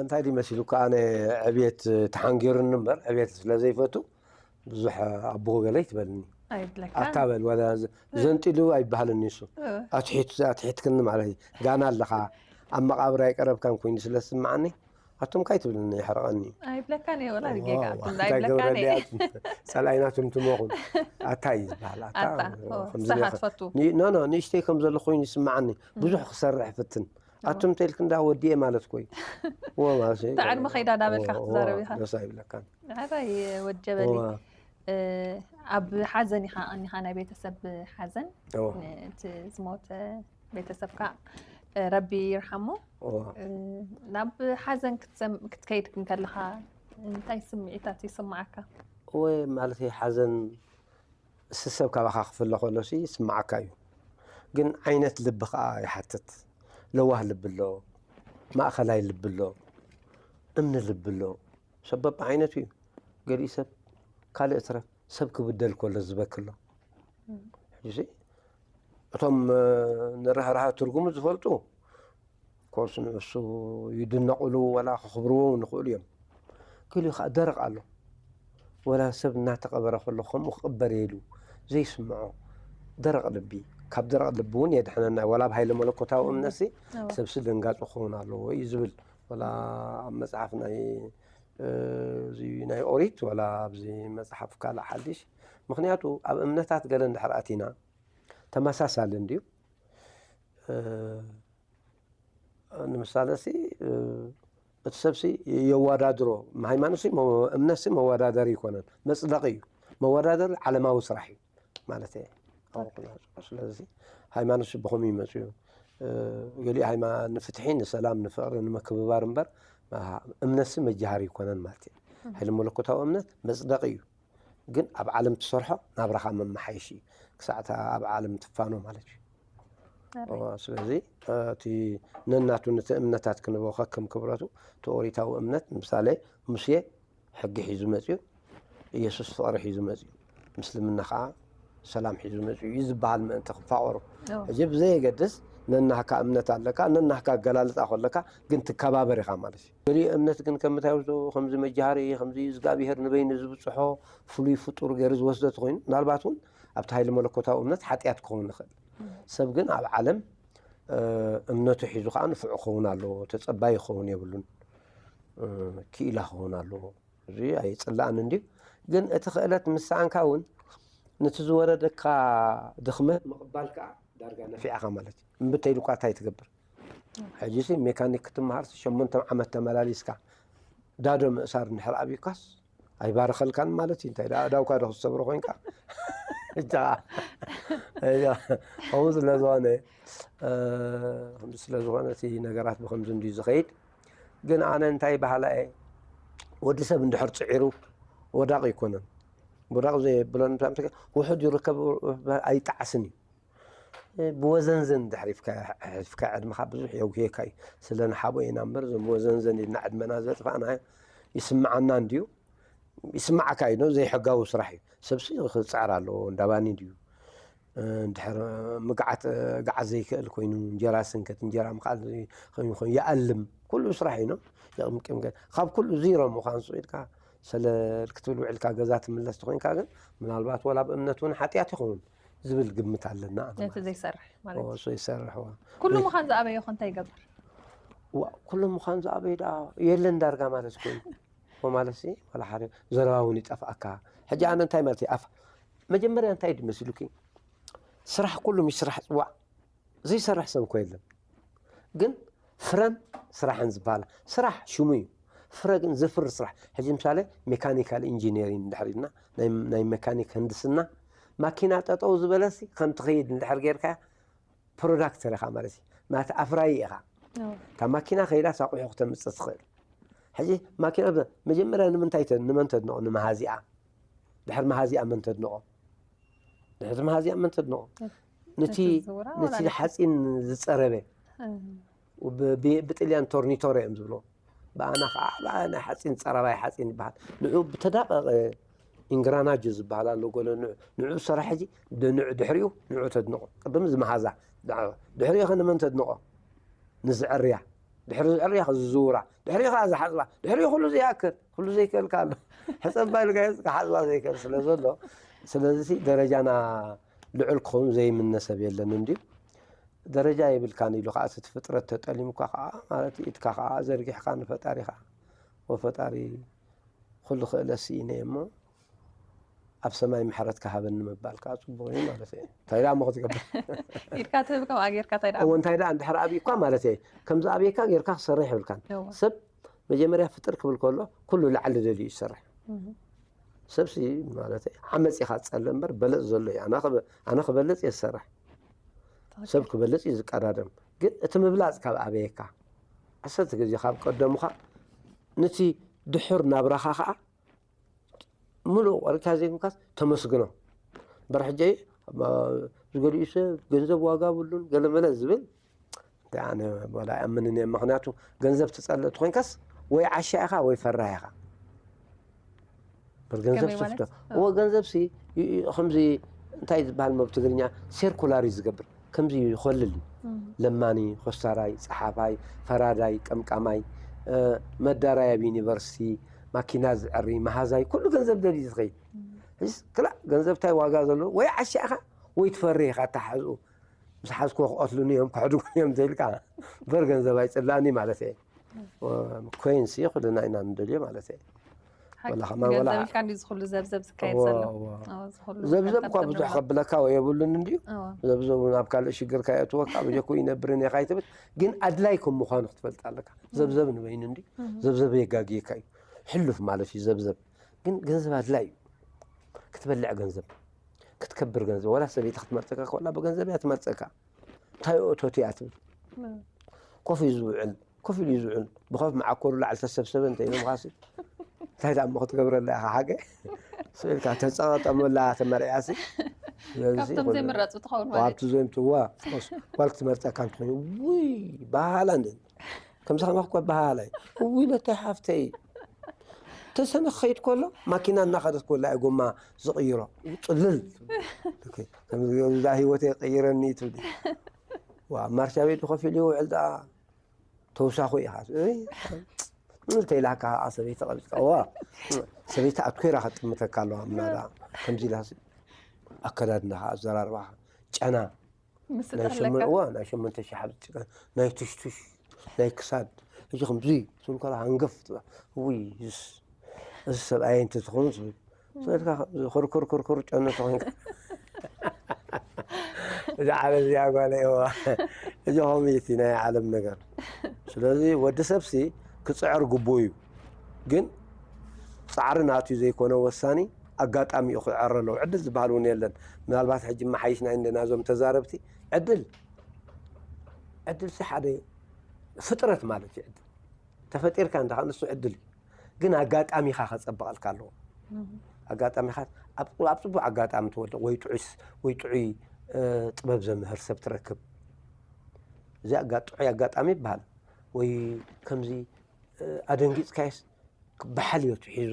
እንታይ ድዩ መሲሉካ? ኣነ ዕብየት ተሓንጊሩኒ እምበር ዕብየት ስለ ዘይፈቱ ብዙሕ ኣቦ ገለ ይትበልኒ። ኣይብለካ ኣታ በል ወላ ዘንጢሉ ኣይበሃልን። ንሱ ኣትሒት ኣትሒትክኒ ማለት እዩ። ጋና ኣለኻ ኣብ መቓብር ኣይቀረብካን ኮይኑ ስለ ዝስምዓኒ ኣቶም ካይ ትብልኒ ይሕርቐኒ። ኣይብለካን እየ ወላ ጌጋ ዋው፣ ኣቱም እንታይ ኣይብለካን ገብረለይ እየ ኣቱም። ጸላኢና ትምትሞ ኹን ኣታ እዩ ዝበሃል። ኣታ ኣታ ከምዚ ሳኻ ነኸ- ትፈቱ ኒ- ኖ ኖ ንእሽተይ ከም ዘሎ ኮይኑ ይስምዓኒ። ብዙሕ ክሰርሕ ፍትን ኣቱም ተልክ እንዳ ወዲኤ ማለት ኮይ ወ ማለት እዩ። እታ ዕድመ ከይዳ እንዳበልካ ወ- ክትዛረብ ወ- ኢኻ። ደስ ኣይብለካን። ኣባይ ወጀበሊ ወ- እ፣ ኣብ ሓዘን ኢኻ ቀኒኻ ናይ ቤተሰብ ሓዘን ወ- እቲ ዝሞተ ቤተሰብካ እ፣ ረቢ ይርሓሞ ወ- እ፣ ናብ ሓዘን ክትሰም- ክትከይድ እንከለኻ እንታይ ስምዒታት ይስምዓካ? ወይ ማለት ሓዘን እሲ ሰብ ካባኻ ክፍለ ከሎ ሲ ይስምዓካ እዩ። ግን ዓይነት ልቢ ከዓ ይሓትት። ለዋህ ልቢ ኣሎ፣ ማእኸላይ ልቢ ኣሎ፣ እምኒ ልቢ ኣሎ። ሰብ በብዓይነቱ እዩ። ገሊኡ ሰብ ካልእ ትረፍ ሰብ ክብደል ከሎ ዝበኪ ኣሎ። ሕጂ እቶም ንርህራህ ትርጉሙ ዝፈልጡ ኮርስ ንእሱ ይድነቑሉ ወላ ክኽብርዎ እውን ይኽእሉ እዮም። ገሊኡ ከዓ ደረቕ ኣሎ። ወላ ሰብ እናተቐበረ ከሎ ከምኡ ክቕበር ኢሉ ዘይስምዖ ደረቕ ልቢ፣ ካብ ደረቕ ልቢ እውን የድሕነና። ወላ ኣብ ሃይለ መለኮታዊ እምነትሲ እዎ። ሰብሲ ደንጋፂ ክኸውን ኣለዎ እዩ ዝብል። ወላ ኣብ መፅሓፍ ናይ እዚ ናይ ኦሪት ወላ ኣብዚ መፅሓፍ ካልእ ሓድሽ። ምክንያቱ ኣብ እምነታት ገለ እንድሕር ኣቲና ተመሳሳሊ እንድዩ። ንምሳሌ ሲ እቲ ሰብሲ የዋዳድሮ። ሃይማኖት እምነት መዋዳደሪ ይኮነን፣ መፅደቂ እዩ። መወዳደሪ ዓለማዊ ስራሕ እዩ ማለት እየ። ስለዚ ሃይማኖት ብኸም ይመፁ እዩ። ገሊኡ ሃይማ ንፍትሒ ንሰላም ንፍቅሪ ንምክብባር እምበር እምነትሲ መጃሃሪ ይኮነን ማለት እዩ። ሓይሊ መለኮታዊ እምነት መፅደቂ እዩ። ግን ኣብ ዓለም ትሰርሖ ናብራኻ መመሓየሺ እዩ። ክሳዕ እታ ኣብ ዓለም ትፋኖ ማለት እዩ። ስለዚ እቲ ነናቱ ነቲ እምነታት ክንበኸ ከም ክብረቱ እቲ ኦሪታዊ እምነት ንምሳሌ ሙሴ ሕጊ ሒዙ መፅዩ፣ ኢየሱስ ፍቕሪ ሒዙ መፅዩ፣ ምስልምና ከዓ ሰላም ሒዙ መፅዩ እዩ ዝበሃል ምእንቲ ክፋቐሩ። ሕጂ ብዘየገድስ ነናህካ እምነት ኣለካ፣ ነናህካ ኣገላልፃ ከለካ ግን ትከባበር ኢኻ ማለት እዩ። ገሊኡ እምነት ግን ከምታይ ወስዶ ከምዚ መጃሃሪ ከምዚ እግዚኣብሄር ንበይኑ ዝብፅሖ ፍሉይ ፍጡር ገይሩ ዝወስዶ ተኮይኑ ምናልባት እውን ኣብቲ ሃይሊ መለኮታዊ እምነት ሓጢኣት ክኸውን ይኽእል። ሰብ ግን ኣብ ዓለም እምነቱ ሒዙ ከዓ ንፉዕ ክኸውን ኣለዎ፣ ተፀባይ ክኸውን የብሉን፣ ክኢላ ክኸውን ኣለዎ። እዚ ኣይፅላእን እንድዩ። ግን እቲ ክእለት ምስኣንካ እውን ነቲ ዝወረደካ ድኽመት ምቕባል ከዓ ዳርጋ ነፊዕኻ ማለት እዩ። እምቢ ተይልኳ እንታይ ትገብር? ሕጂ ሲ ሜካኒክ ክትመሃር ሲ ሸሞንተ ዓመት ተመላሊስካ ዳዶ ምእሳር እንድሕር ኣብዩካስ ኣይባረኸልካን ማለት እዩ። እንታይ ደኣ እዳውካ ዶ ክትሰብሮ ኮይንካ? እጃ ከምኡ ስለ ዝኾነ ከምዚ ስለ ዝኾነ እቲ ነገራት ብከምዚ እንድዩ ዝኸይድ። ግን ኣነ እንታይ በሃላ እየ፣ ወዲ ሰብ እንድሕር ፅዒሩ ወዳቕ ይኮነን። ወዳቕ ዘየብሎ ውሑድ ይርከብ ኣይጣዕስን እዩ። ብወዘንዘን ድሕሪፍካ ዕድምኻ ብዙሕ የጉህየካ እዩ። ስለ ንሓቦ ኢና እምበር እዞም ብወዘንዘን ኢልና ዕድመና ዘጥፋእና ይስምዓና እንድዩ። ይስምዓካ እዩ፣ ዘይሕጋዊ ስራሕ እዩ። ሰብሲ ክፅዕር ኣለዎ እንዳባኒ ድዩ እንድሕር ምግዓት ግዓት ዘይክእል ኮይኑ እንጀራ ስንከት እንጀራ ምክኣል ኮይኑ ኮይኑ ይኣልም ኩሉ ስራሕ እዩ። የቕምቅም ገ ካብ ኩሉ ዚሮ ምዃን ስቕ ኢልካ ሰለል ክትብል ውዕልካ ገዛ ትምለስ ተኮይንካ ግን ምናልባት ወላ ኣብ እምነት እውን ሓጢኣት ይኸውን ዝብል ግምት ኣለና። ኣነ ነቲ ማለት እዩ። ዘይሰርሕ ማለት ኦ፣ እዩ። እሱ ይሰርሕ ዋ። ኩሉ ወይ- ምዃን ዝኣበዮ ከ እንታይ ይገብር? ዋ፣ ኩሉ ምዃን ዝኣበይ ደኣ የለን ዳርጋ ማለት ኮይኑ ኦ ማለት ሲ ዋላ ሓደ ዘረባ እውን ይጠፍኣካ። ሕጂ ኣነ እንታይ ማለት እዩ ኣፍ መጀመርያ እንታይ ድመሲሉኪ ስራሕ ኩሉም ይስራሕ ፅዋዕ ዘይሰርሕ ሰብ እኮ የለን። ግን ፍረን ስራሕን ዝበሃል ስራሕ ሽሙ እዩ። ፍረ ግን ዘፍሪ ስራሕ ሕጂ ምሳሌ ሜካኒካል ኢንጂነሪንግ እንድሕር ኢልና ናይ- ናይ ሜካኒክ ህንድስና ማኪና ጠጠው ዝበለሲ ከም ትኸይድ እንድሕር ጌርካ ፕሮዳክተር ኢኻ ማለት እዩ። ማለት ኣፍራይ ኢኻ። እታ ማኪና ከይዳ ሳቑሑ ክተምፅእ ትኽእል። ሕጂ ማኪና መጀመርያ ንምንታይ ተ- ንመን ተድንቖ? ንመሃዚኣ። ድሕር መሃዚኣ መን ተድንቖ? ድሕር መሃዚኣ መን ተድንቖ? ነቲ ነቲ ዝውራ ነቲ ዋላ ነቲ- ሓፂን ዝፀረበ እም፣ ብ- ብ- ብጥልያን ቶርኒቶሮ እዮም ዝብሎ። ብኣና ከዓ ብኣ ናይ ሓፂን ፀረባይ ሓፂን ይበሃል። ንዑ ብተዳቀቀ ኢንግራናጆ ዝበሃል ኣሎ ጎሎ ንዑ ንዑ ሰራሕ ሕጂ ድ- ንዑ ድሕሪኡ ንዑ ተድንቆ ቅድም ዝመሃዛ ድሕሪኡ ከ ንመን ተድንቆ? ንዝዕርያ ድሕሪ ዝዕርያ ዝዝውራ፣ ድሕሪ ከኣ ዝሓጽባ፣ ድሕሪ ኩሉ ዘይኣክል፣ ኩሉ ዘይከልካ ኣሎ። ሕጸባ ኢልካ ክሓጽባ ዘይከል ስለ ዘሎ፣ ስለዚ ደረጃና ልዑል ክኸውን ዘይምነ ሰብ የለን እንድዩ። ደረጃ የብልካን ኢሉ ከኣ እቲ ፍጥረት ተጠሊሙካ ከኣ ማለት ኢድካ ከኣ ዘርጊሕካ ንፈጣሪ ከኣ ወፈጣሪ ኩሉ ክእለ ስኢነ እሞ ኣብ ሰማይ ምሕረትካ ሃበኒ ምባል ከዓ ፅቡቅ እዩ ማለት እዩ። እንታይ ደኣ እሞ ክትገብር? ኢድካ ትህብ ከምኣ ጌርካ እንታይ ደኣ እዎ እንታይ ደኣ እንድሕር ኣብእኳ ማለት እየ፣ ከምዚ ኣብየካ ጌርካ ክሰርሕ ይብልካን። እዎ። ሰብ መጀመርያ ፍጥር ክብል ከሎ ኩሉ ላዕሊ ደልዩ ይሰርሕ። እህ። ሰብሲ ማለት ዓመፅ ኢኻ ትፀልእ እምበር በለፅ ዘሎ እዩ። ኣነ ክበ- ኣነ ክበልፅ እየ ዝሰርሕ። ሰብ ክበልፅ እዩ ዝቀዳደም። ግን እቲ ምብላፅ ካብ ኣበየካ ዓሰርተ ግዜ ካብ ቀደሙኻ ነቲ ድሑር ናብራኻ ከዓ ምሉእ ቆሪካ ዘይኮንካስ ተመስግኖ። እምበር ሕጂ ዝገሊኡ ሰብ ገንዘብ ዋጋ ብሉን ገለመለ ዝብል እንታይ ኣነ ወላ ኣይኣምንን እየ። ምክንያቱ ገንዘብ ትፀልእ ተኮይንካስ ወይ ዓሻ ኢኻ ወይ ፈራህ ኢኻ። እምበር ገንዘብ ከመይ ማለት? ስፍቶ እዎ ገንዘብ ሲ ይ- ይ- ከምዚ እንታይ ዝበሃል ሞ ብትግርኛ ሴርኩላር እዩ ዝገብር። ከምዚ ይኮልል እዩ። ለማኒ፣ ኮስታራይ፣ ፀሓፋይ፣ ፈራዳይ፣ ቀምቃማይ፣ እ፣ መዳራይ ኣብ ዩኒቨርሲቲ፣ ማኪና ዝዕሪ፣ መሃዛይ፣ ኩሉ ገንዘብ ደልዩ ዝኸይድ። ሕጅስ ክላእ ገንዘብ እንታይ ዋጋ ዘለዎ ወይ ዓሻ ኢኻ ወይ ትፈሪ ኢኻ ኣተሓሕዝኡ። ምስ ሓዝክዎ ክቐትሉኒ እዮም ክሕድጉኒ እዮም እንተኢልካ እምበር ገንዘብ ኣይፅላእኒ ማለት እየ። ኮይንሲ ኩልና ኢና ንደልዮ ማለት እየ። ሓቂ። ወላ ከማን ወላ ገንዘብ ኢልካ እንድዩ ዝኹሉ ዘብዘብ ዝካየድ እዎ፣ ዘሎ እዎ። ኣዎ፣ ዝኹሉ ዘብዘብ ከም እኳ ብዙሕ ተብሎ። ከብለካ ወይ የብሉን እንድዩ። እዎ። ዘብዘብ ናብ ካልእ ሽግር ካየእትወካ ብጀኩ ይነብርን እየ ካይትብል ግን ኣድላይ ከም ምዃኑ ክትፈልጥ ኣለካ። ዘብዘብ ንበይኑ እንዲ ዘብዘብ የጋግየካ እዩ። ሕሉፍ ማለት እዩ ዘብዘብ። ግን ገንዘብ ኣድላይ እዩ። ክትበልዕ ገንዘብ ክትከብር ገንዘብ ወላ ሰበይቲ ክትመርፀካ ከላ ብገንዘብ እያ ትመርፀካ። እንታይ እቶት እያ ትብል። ኮፍ እዩ ዝውዕል ኮፍ ኢሉ እዩ ዝውዕል። ብኸፍ መዓኮሩ ላዕሊ ተሰብሰበ እንተ ኢሎም ካሲ እንታይ ደኣ እሞ ክትገብረላ ኢኻ ሓገ ስእልካ ተፀቐጠመላ ተመርዕያሲ። ስለዚ ካብቶም ይኹን። ዘይምረፁ ትኸውን ማለት ኣብቲ ዘምትዋ ጓል ክትመርፀካ እንትኾይኑ ውይ በሃላ እንደ ከምዚ ከማኽ እኳ በሃላ እዩ። ውይ ነታይ ሓፍተይ ተሰነ ክኸይድ ከሎ ማኪና እናኸደት ከላ እዩ ጎማ ዝቕይሮ። ፅልል ከምዚ እዛ ህይወተይ ቀይረኒ ትብል። ዋ ማርሻ ቤት ኮፍ ኢሉ ይውዕል ደኣ ተውሳኹ ኢኻ። እይ፣ እንተ ኢላካ ከዓ ሰበይቲ ቀቢፅካ ዋ ሰበይቲ ኣትኮራ ከጥምተካ ኣለዋ ምናዳ ከምዚ ኢላ ኣከዳድናኻ ኣዘራርባኻ ጨና ናይ ምስጥር ሸመ- ለካ እዋ፣ ናይ ሸመንተ ሺሕ ሓብቲ ጭቃ ናይ ትሽቱሽ ናይ ክሳድ እዚ ከምዚ ትብል ከላ ሃንገፍ ትብል። ውይ እዚስ- እዚ ሰብኣየ እንተትኸውን ዝብል ሰልካ ኩርኩር ኩርኩር ጨነተ ኮይንካ እዚ ዓለም እዚኣ ጓለ እዋ እዚ ከምኡ እቲ ናይ ዓለም ነገር። ስለዚ ወዲ ሰብሲ ክፅዕር ግቡእ እዩ። ግን ፃዕሪ ናቱ ዘይኮነ ወሳኒ ኣጋጣሚ እዩ ክዕረ ኣለዎ። ዕድል ዝበሃል እውን የለን። ምናልባት ሕጂ መሓይሽ ናይ እንደናዞም ተዛረብቲ ዕድል ዕድል ሲ ሓደ ፍጥረት ማለት እዩ። ዕድል ተፈጢርካ እንዳ ንሱ ዕድል እዩ። ግን ኣጋጣሚኻ ከፀብቐልካ ኣለዎ። ኣጋጣሚኻ ኣብ ኣብ ፅቡቅ ኣጋጣሚ ትወድቕ ወይ ጥዑይ ስ- ወይ ጥዑይ እ፣ ጥበብ ዘምህር ሰብ ትረክብ። እዚ ኣጋ- ጥዑይ ኣጋጣሚ ይበሃል። ወይ ከምዚ እ፣ ኣደንጊፅካይስ በሓል እዩ ትሒዙ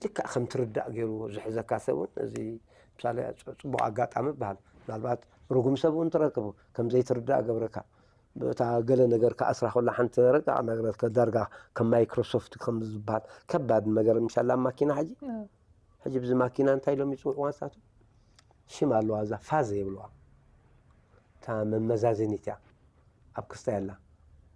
ልክዕ ከም ትርዳእ ገይሩ ዝሕዘካ ሰብ እውን እዚ ምሳሌ ፅ- ፅቡቅ ኣጋጣሚ ይበሃል። ምናልባት ርጉም ሰብ እውን ትረክቡ ከም ዘይትርዳእ ገብረካ እታ ገለ ነገር ከኣስራ ከላ ሓንቲ ረቃቕ ነገረት ከዳርጋ ከም ማይክሮሶፍት ከም ዝበሃል ከባድ ነገር ምሻላ ማኪና ሕጂ ሕጂ ብዚ ማኪና እንታይ ኢሎም ይፅውዕዋ ንሳቶም ሽም ኣለዋ እዛ ፋዝ የብልዋ እታ መመዛዘኒት እያ ኣብ ክስታይ ኣላ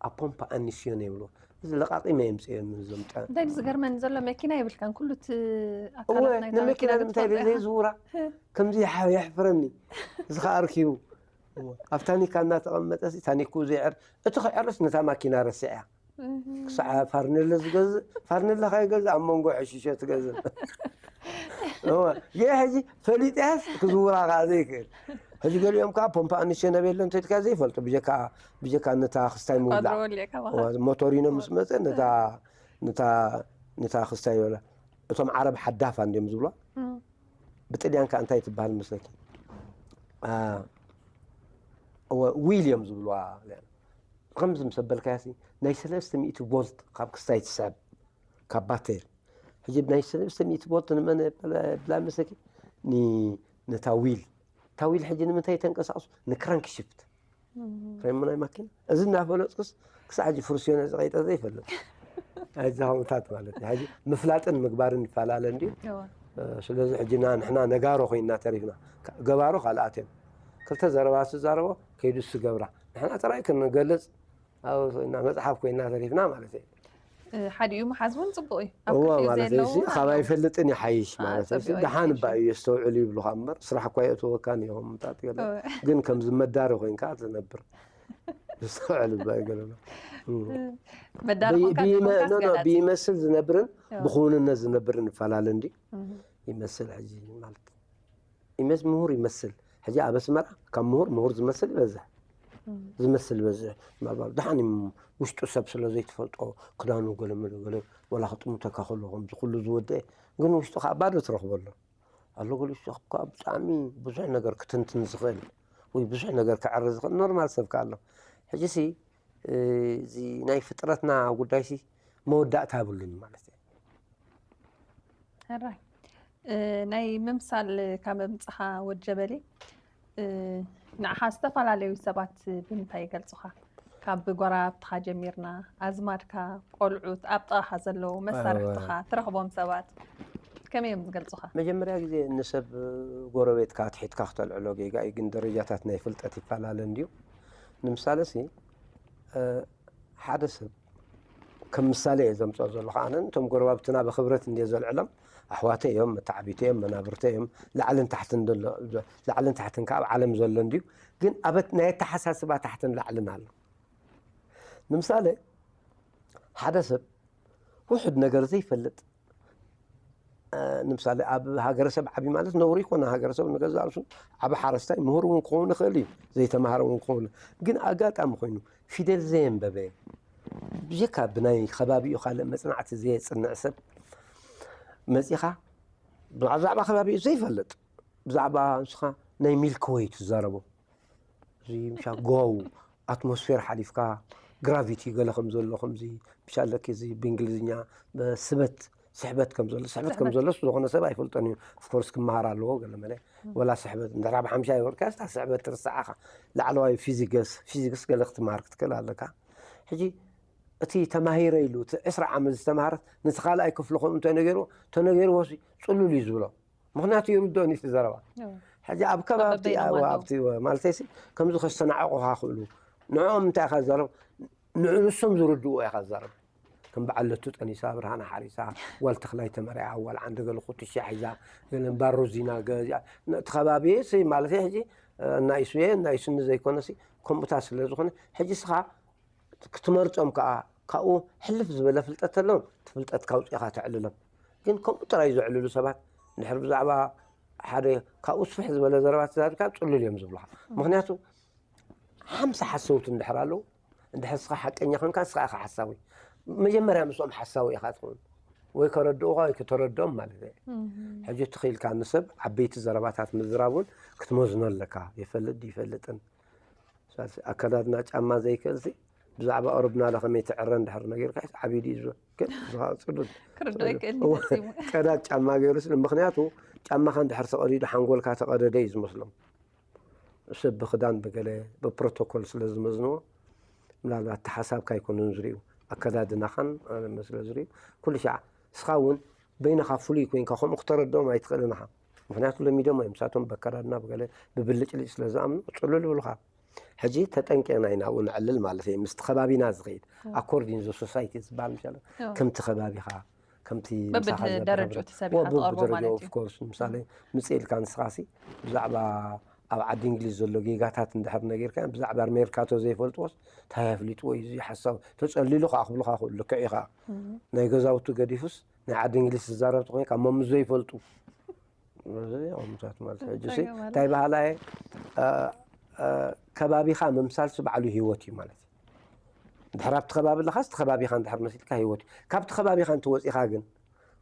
ኣብ ፖምፓ ኣኒስዮን የብልዋ እዚ ለቃቂመ የምፅኦም እዞም ጠ- እንታይ ዝገርመኒ ዘሎ መኪና የብልካን ኩሉ እቲ እወ ኣካላት ናይታ ንመኪና መኪና ንምንታይ ክትፈልጦ ኢኻ። ዘይዝውራ ከምዚ ይሓ- የሕፍረኒ እዚ ከዓ ኣርኪቡ ኣብ ታኒካ እናተቐመጠ ታኒኩ ዘይዕር እቲ ክዕርስ ነታ ማኪና ረስዕ እያ ክሳዕ ፋርኔሎ ዝገዝእ ፋርኔሎ ከይገዝእ ኣብ መንጎ ሕሽሸ ትገዝእ እወ ይህ ሕጂ ፈሊጥያስ ክዝውራ ከዓ ዘይክእል ሕጂ ገሊኦም ከዓ ፖምፓ ኣንሸ ነበየሎ እንተልካ ዘይፈልጡ ብጀካ ብጀካ ነታ ክስታይ ምውላዕ ኳድሮ ወሊዕካ እዋ፣ ሞቶሪኖ ምስ መፀ ነታ ነታ ነታ ክስታይ ይበላ እቶም ዓረብ ሓዳፋ እንዲዮም ዝብሎ እም። ብጥልያን ከዓ እንታይ ትበሃል መስለኪ ዊል እዮም ዝብልዋ ከምዚ ምስ ኣበልካያ ናይ ሰለስተ ሚእቲ ቮልት ካብ ክስታይ ትስዕብ ካብ ባተር ሕጂ ናይ ሰለስተ ሚእቲ ቮልት ንመን ብላ መሰኪ ነታ ዊል እታ ዊል ሕጂ ንምንታይ ተንቀሳቅሱ ንክራንክ ሽፍት ፍሬም ናይ ማኪና እዚ እናፈለጥኩስ ክሳዕ ሕጂ ፍርስ ዮነ ዝቐይጠ ዘይፈልጥ። ኣዚ ከምኡታት ማለት እዩ። ሕጂ ምፍላጥን ምግባርን ይፈላለ እንድዩ። ስለዚ ሕጂ ንሕና ነጋሮ ኮይንና ተሪፍና፣ ገባሮ ካልኣት እዮም። ክልተ ዘረባ ዝዛረቦ ከይዱ ዝገብራ፣ ንሕና ጥራይ ክንገልጽ ኣብ መጽሓፍ ኮይንና ተሪፍና ማለት እዩ። ሓዲኡ ምሓዝ እውን ፅቡቅ እዩ። እዎ ማለት እዩ። ካብ ኣይፈልጥን ይሓይሽ ማለት እዩ። ደሓን እባ እዩ የስተውዕሉ ይብሉካ እምበር ስራሕ እኳ የእትወካን እዮም ምጣጥ ገለ። ግን ከምዚ መዳሪ ኮይንካ ትነብር። የስተውዕል እባ እዩ ገለሎ። መዳሪ ኮንካ ዘይኮንካ ኣስገዳጺ። ብይመስል ዝነብርን ብክውንነት ዝነብርን ይፈላለ እንዲ ይመስል ሕጂ ማለት ይመስ ምሁር ይመስል። ሕጂ ኣብ ኣስመራ ካብ ምሁር ምሁር ዝመስል ይበዝሕ። ዝመስል ይበዝሕ። ምናልባት ደሓን እዩ ውሽጡ ሰብ ስለ ዘይትፈልጦ ክዳኑ ገለ መለ ገለ ወላ ክጥምተካ ከሎ ከምዚ ኩሉ ዝወደአ ግን ውሽጡ ከዓ ባዶ ትረኽበሉ ኣሎ። ገለ ውሽጡ ከዓ ብጣዕሚ ብዙሕ ነገር ክትንትን ዝኽእል ወይ ብዙሕ ነገር ክዕሪ ዝኽእል ኖርማል ሰብ ከዓ ኣሎ። ሕጂ ሲ እዚ ናይ ፍጥረትና ጉዳይ ሲ መወዳእታ የብሉን ማለት እዩ። ሕራይ ናይ ምምሳል ካብ ምምፅኻ ወድ ጀበሊ ንዓኻ ዝተፈላለዩ ሰባት ብምንታይ ይገልፁኻ? ካብ ጎረባብትኻ ጀሚርና ኣዝማድካ፣ ቆልዑት፣ ኣብ ጥቓኻ ዘለዉ መሳርሕትኻ ትረኽቦም ሰባት ከመይ እዮም ዝገልፁኻ? መጀመርያ ግዜ ንሰብ ጎረቤትካ ኣትሒትካ ክተልዕሎ ጌጋ እዩ፣ ግን ደረጃታት ናይ ፍልጠት ይፈላለ እንድዩ። ንምሳሌ ሲ ሓደ ሰብ ከም ምሳሌ እየ ዘምፅኦ ዘለኹ። ኣነ እቶም ጎረባብትና ብክብረት እንድየ ዘልዕሎም፣ ኣሕዋተይ እዮም፣ መተዓቢተይ እዮም፣ መናብርተይ እዮም። ላዕልን ታሕትን ዘሎ ላዕልን ታሕትን ካብ ዓለም ዘሎ እንድዩ፣ ግን ኣበት ናይ ኣተሓሳስባ ታሕትን ላዕልን ኣሎ። ንምሳሌ ሓደ ሰብ ውሕድ ነገር ዘይፈልጥ ንምሳሌ ኣብ ሃገረሰብ ዓቢ ማለት ነውሪ ይኮነ። ሃገረሰብ ንገዛእ ርእሱ ዓቢ ሓረስታይ ምሁር እውን ክኸውን ይኽእል እዩ፣ ዘይተማሃረ እውን ክኸውን። ግን ኣጋጣሚ ኮይኑ ፊደል ዘየንበበ ብጀካ ብናይ ከባቢኡ ካልእ መጽናዕቲ ዘየጽንዕ ሰብ መጺኻ ብዛዕባ ከባቢኡ ዘይፈልጥ ብዛዕባ ንስኻ ናይ ሚልኪ ወይ ትዛረቦ እዚ ምሻ ጎው ኣትሞስፌር ሓሊፍካ ግራቪቲ ገለ ከም ዘሎ ከምዚ ምሻ ኣለኪ እዚ ብእንግሊዝኛ ስበት ስሕበት ከም ዘሎ ስሕበት ከም ዘሎ ዝኾነ ሰብ ኣይፈልጦን እዩ። ኦፍኮርስ ክመሃር ኣለዎ ገለ መለ ወላ ስሕበት እንድሕር ኣብ ሓምሻ ይወድካ ስታ ስሕበት ትርስዓኻ ላዕለዋይ ፊዚክስ ፊዚክስ ገለ ክትመሃር ክትክእል ኣለካ። ሕጂ እቲ ተማሂረ ኢሉ እቲ ዕስራ ዓመት ዝተማሃረ ነቲ ካልኣይ ክፍሊ ከምኡ እንተነገርዎ ተነገርዎ ጽሉል እዩ ዝብሎ። ምኽንያቱ ይርድኦን እዩ እቲ ዘረባ። ሕጂ ኣብ ከባቢ ኣብቲ ማለት ሲ ከምዚ ከስተናዕቑኻ ክእሉ ንዕኦም እንታይ ኢኻ ትዛረብ ንዕ ንሶም ዝርድእዎ ኢኻ ትዛረብ። ከም በዓል ለቱ ጠኒሳ ብርሃና ሓሪሳ ጓል ተኽላይ ተመርዓ ጓል ዓንደ ገለ ኩትሻ ሒዛ ገለ ባሮ ዚና ገዚኣ እቲ ከባቢ ሲ ማለት ሕጂ እናይሱየ እናይሱኒ ዘይኮነ ሲ ከምኡታ ስለ ዝኾነ ሕጂ ስኻ ክትመርጾም ከኣ ካብኡ ሕልፍ ዝበለ ፍልጠት ተለዎም እቲ ፍልጠትካ ኣውጺእኻ ተዕልሎም። ግን ከምኡ ጥራይ ዘዕልሉ ሰባት እንድሕር ብዛዕባ ሓደ ካብኡ ስፍሕ ዝበለ ዘረባ ተዛሪብካ ጽሉል እዮም ዝብሉኻ። ምኽንያቱ ሓምሳ ሓሰውቲ እንድሕር ኣለዉ እንድሕር ንስኻ ሓቀኛ ኮንካ ንስኻ ኢኻ ሓሳዊ። መጀመርያ ምስኦም ሓሳዊ ኢኻ ትኸውን ወይ ከረድኡኻ ወይ ከተረድኦም ማለት እየ። ሕጂ ትኽኢልካ ንሰብ ዓበይቲ ዘረባታት ምዝራብ እውን ክትመዝኖ ኣለካ። ይፈልጥ ድዩ ይፈልጥን ኣከዳድና ጫማ ዘይክእልሲ ብዛዕባ ኦሮብናለ ከመይ ትዕረ እንድሕር ነጊርካ ዓብዩ ድዩ ዝብል ግን ዝኸዓ ፅሉል ክርድኦ ኣይክእልን እዩ ፈጺሙ። ቀዳድ ጫማ ገይሩ ስለ ምክንያቱ ጫማኻ እንድሕር ተቐዲዱ ሓንጎልካ ተቐደደ እዩ ዝመስሎም። ሰብ ብክዳን ብገለ ብፕሮቶኮል ስለ ዝመዝንዎ ምናልባት ተሓሳብካ ኣይኮኑን ዝርእዩ ኣከዳድናኻን ኣነ ስለ ዝርእዩ ኩሉ ሻዕ እስኻ እውን በይንኻ ፍሉይ ኮይንካ ከምኡ ክተረድኦም ኣይትኽእልን ኢኻ። ምክንያቱ ለሚዶም እዮም ንሳቶም በከዳድና ብገለ ብብልጭልጭ ስለ ዝኣምኑ ፅሉል ይብሉኻ። ሕጂ ተጠንቂቕና ኢና ኣብኡ ንዕልል ማለት እዩ ምስቲ ከባቢና ዝኸይድ according the society ዝበሃል ምሻለ ከምቲ ከባቢኻ ከምቲ ምሳኻ በብደረጅኡ እቲ ሰብ ኢኻ ትቐርቦ ማለት እዩ። ኦፍኮርስ ምሳሌ ምፅእ ኢልካ ንስኻሲ ብዛዕባ ኣብ ዓዲ እንግሊዝ ዘሎ ጌጋታት እንድሕር ነጊርካ ብዛዕባ ሜርካቶ ዘይፈልጥዎስ እንታይ ኣፍሊጥዎ እዩ እዚ ሓሳብ ተፀሊሉ ከዓ ክብሉካ ክእሉ ልክዕ እዩ ከዓ ናይ ገዛውቱ ገዲፉስ ናይ ዓዲ እንግሊዝ ዝዛረብ ተኮይንካ መምዝ ዘይፈልጡ ምታት ማለት ሕጂ እንታይ በሃላ እየ ከባቢኻ ምምሳልሲ ባዕሉ ህይወት እዩ ማለት እዩ ድሕር ኣብቲ ከባቢ ኣለኻስ እቲ ከባቢኻ እንድሕር መሲልካ ህይወት እዩ ካብቲ ከባቢኻ እንትወፂኻ ግን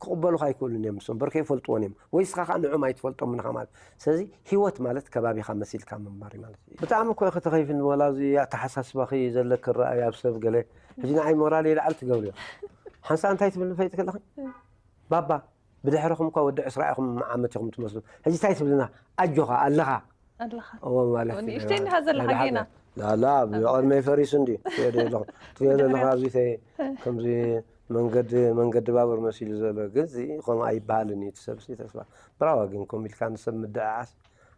ክቕበሉኻ ኣይክእሉን እዮም ንሶም በርከ ይፈልጥዎን እዮም ወይ ስኻ ከዓ ንዕም ኣይትፈልጦም ንኻ ማለት ስለዚ ህይወት ማለት ከባቢኻ መሲልካ ምንባር እዩ ማለት እዩ ብጣዕሚ እኮ ኢኺ ተኸይፍኒ ወላ እዚ ኣተሓሳስባኺ ዘለኪ ረኣይ ኣብ ሰብ ገለ ሕጂ ንዓይ ሞራል ይልዓል ትገብርዮ ሓንሳ እንታይ ትብል ንፈይጥ ከለኺ ባባ ብድሕርኹም እኳ ወዲ ዕስራ ኢኹም ዓመት ኢኹም ትመስሉ ሕጂ እንታይ ትብልና ኣጆኻ ኣለኻ ኣለኻ እዎ ማለት እዩ። ንእሽተይ እንዲኻ ዘለኻ ሓደ ጌና ሓደ- ላላ ብቐድመይ ፈሪሱ እንዲ ትሪኦ ዶ ኣለኹ ትሪኦ ዶ ኣለኻ ኣብዚ ተ- ከምዚ መንገዲ መንገዲ ባቡር መሲሉ ዘሎ ግን እዚ ከምኡ ኣይበሃልን እዩ እቲ ሰብ ሲ ተስፋ ብራዋ ግን ከምኡ ኢልካ ንሰብ ምድዕዓስ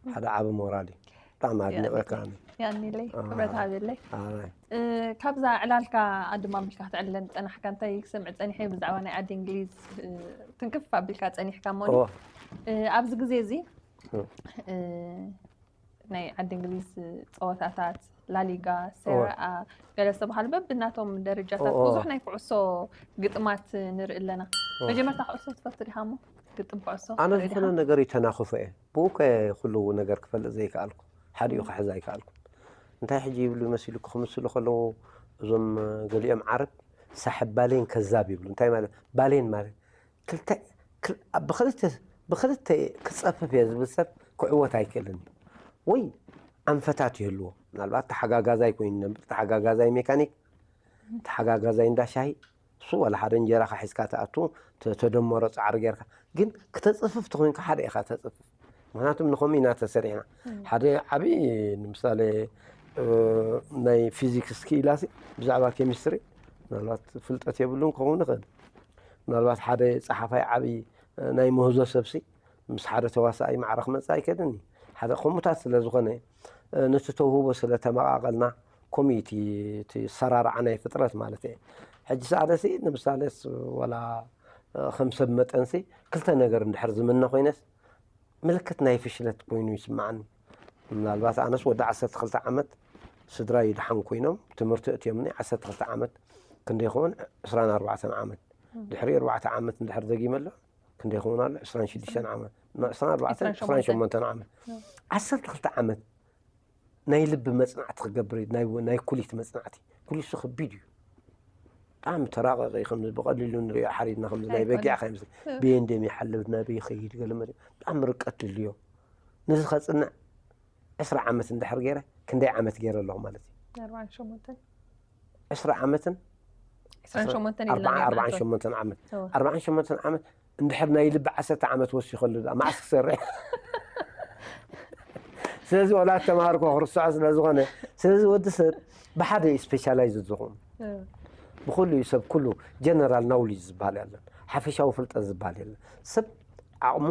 ሓደ ዓቢ ሞራል እዩ። ብጣዕሚ ኣድኒቐካ ኣነ ያኒለይ ክብረት ሃበለይ ኣራይ እ፣ ካብዛ ዕላልካ ኣድማ ኣቢልካ ክትዕልለን ዝፀናሕካ እንታይ ክሰምዕ ፀኒሐ ብዛዕባ ናይ ዓዲ እንግሊዝ እ፣ ትንክፍ ኣቢልካ ፀኒሕካ እሞ ኦ እ፣ ኣብዚ ግዜ እዚ እ፣ ናይ ዓዲ እንግሊዝ ፀወታታት ላሊጋ ሴራኣ ገለ ዝተባሃሉ በብናቶም ደረጃታት ኦ፣ ኦ። ብዙሕ ናይ ኩዕሶ ግጥማት ንርኢ ኣለና መጀመርታ ኩዕሶ ትፈቱ ዲኻ እሞ ግጥም ኩዕሶ ኣነ ትርኢ ዲኻ? ዝኾነ ነገር ይተናኽፎ እየ ብኡ ከ ኩሉ ነገር ክፈልጥ ዘይከኣልኩ ሓዲኡ ክሕዝ ኣይከኣልኩ እንታይ ሕጂ ይብሉ መሲሉ ክምስሉ ከለዉ እዞም ገሊኦም ዓረብ ሳሕብ ባሌን ከዛብ ይብሉ እንታይ ማለት ባሌን ማለት ክልተ ክል- ብክልተ ብክልተ ክፀፍፍ እየ ዝብል ሰብ ክዕወት ኣይክእልን እዩ ወይ ኣንፈታት ይህልዎ ምናልባት ተሓጋጋዛይ ኮይኑ ነበር ተሓጋጋዛይ ሜካኒክ ተሓጋጋዛይ እንዳ ሻሂ እሱ ዋላ ሓደ እንጀራኻ ሒዝካ ትኣቱ ተ- ተደመሮ ፃዕሪ ጌርካ ግን ክተፅፍፍ ተኮይንካ ሓደ ኢኻ ተፅፍፍ ምክንያቱም ንኸምኡ ኢና ተሰሪሕና ሓደ ዓብዪ ንምሳሌ እ፣ ናይ ፊዚክስ ክኢላ ሲ ብዛዕባ ኬሚስትሪ ምናልባት ፍልጠት የብሉን ክኸውን ይኽእል ምናልባት ሓደ ፀሓፋይ ዓብዪ እ፣ ናይ ምህዞ ሰብሲ ምስ ሓደ ተዋሳኣይ ማዕረ ክመፅእ ኣይክእልን እዩ ሓደ ከምኡታት ስለ ዝኾነ እ፣ ነቲ ተውህቦ ስለ ተመቓቐልና ከምኡ እዩ እቲ እቲ ሰራርዓ ናይ ፍጥረት ማለት እየ ሕጂ ሰኣለሲ ንምሳሌስ ወላ እ፣ ከም ሰብ መጠንሲ ክልተ ነገር እንድሕር ዝምነ ኮይነስ ምልክት ናይ ፍሽለት ኮይኑ ይስምዓኒ ምናልባት ኣነስ ወዲ ዓሰርተ ክልተ ዓመት ስድራ ይድሓን ኮይኖም ትምህርቲ እትዮምኒ ዓሰርተ ክልተ ዓመት ክንደይ ይኸውን ዕስራን ኣርባዕተን ዓመት ድሕሪ ኣርባዕተ ዓመት እንድሕር ደጊመ ኣሎ ክንደይ ይኸውን ኣሎ ዕስራን ሽዱሽተን ዓመት ዕስራን ኣርባዕተን ዕስራን ሸሞንተን ዓመት ዓሰርተ ክልተ ዓመት ናይ ልቢ መፅናዕቲ ክገብር እዩ፣ ናይ ናይ ኩሊት መፅናዕቲ ኩሊት ሱ ከቢድ እዩ ብጣዕሚ ተራቐቐ እዩ ከምዚ ብቐሊሉ ንሪኦ ሓሪድና ከምዚ ናይ በጊዕ ከይምስ ብየንደም ይሓልፍ ናበይ ይኸይድ ገለ መለ ብጣዕሚ ርቀት ድልዮ ነዚ ከፅንዕ ዕስራ ዓመት እንድሕር ገይረ ክንደይ ዓመት ገይረ ኣለኹ ማለት እዩ ኣርባዓን ሸሞንተን ዕስራ ዓመትን ዕስራን ሸሞንተን ኢልና ኣርባዓን ነይርና ኣርባዓን እኮ። ሸሞንተን ዓመት እወ። ኣርባዓን ሸሞንተን ዓመት እንድሕር ናይ ልቢ ዓሰርተ ዓመት ወሲኸሉ ደኣ መዓስ ክሰርሕ ስለዚ ወላ ተምሃርኮ ክርስዖ ስለ ዝኾነ ስለዚ ወዲ ሰብ ብሓደ እዩ ስፔሻላይዝ ዝኾኑ እወ። ብኩሉ እዩ ሰብ ኩሉ ጀነራል ናውሊጅ ዝበሃል ያለን ሓፈሻዊ ፍልጠት ዝበሃል የለን ሰብ ዓቕሙ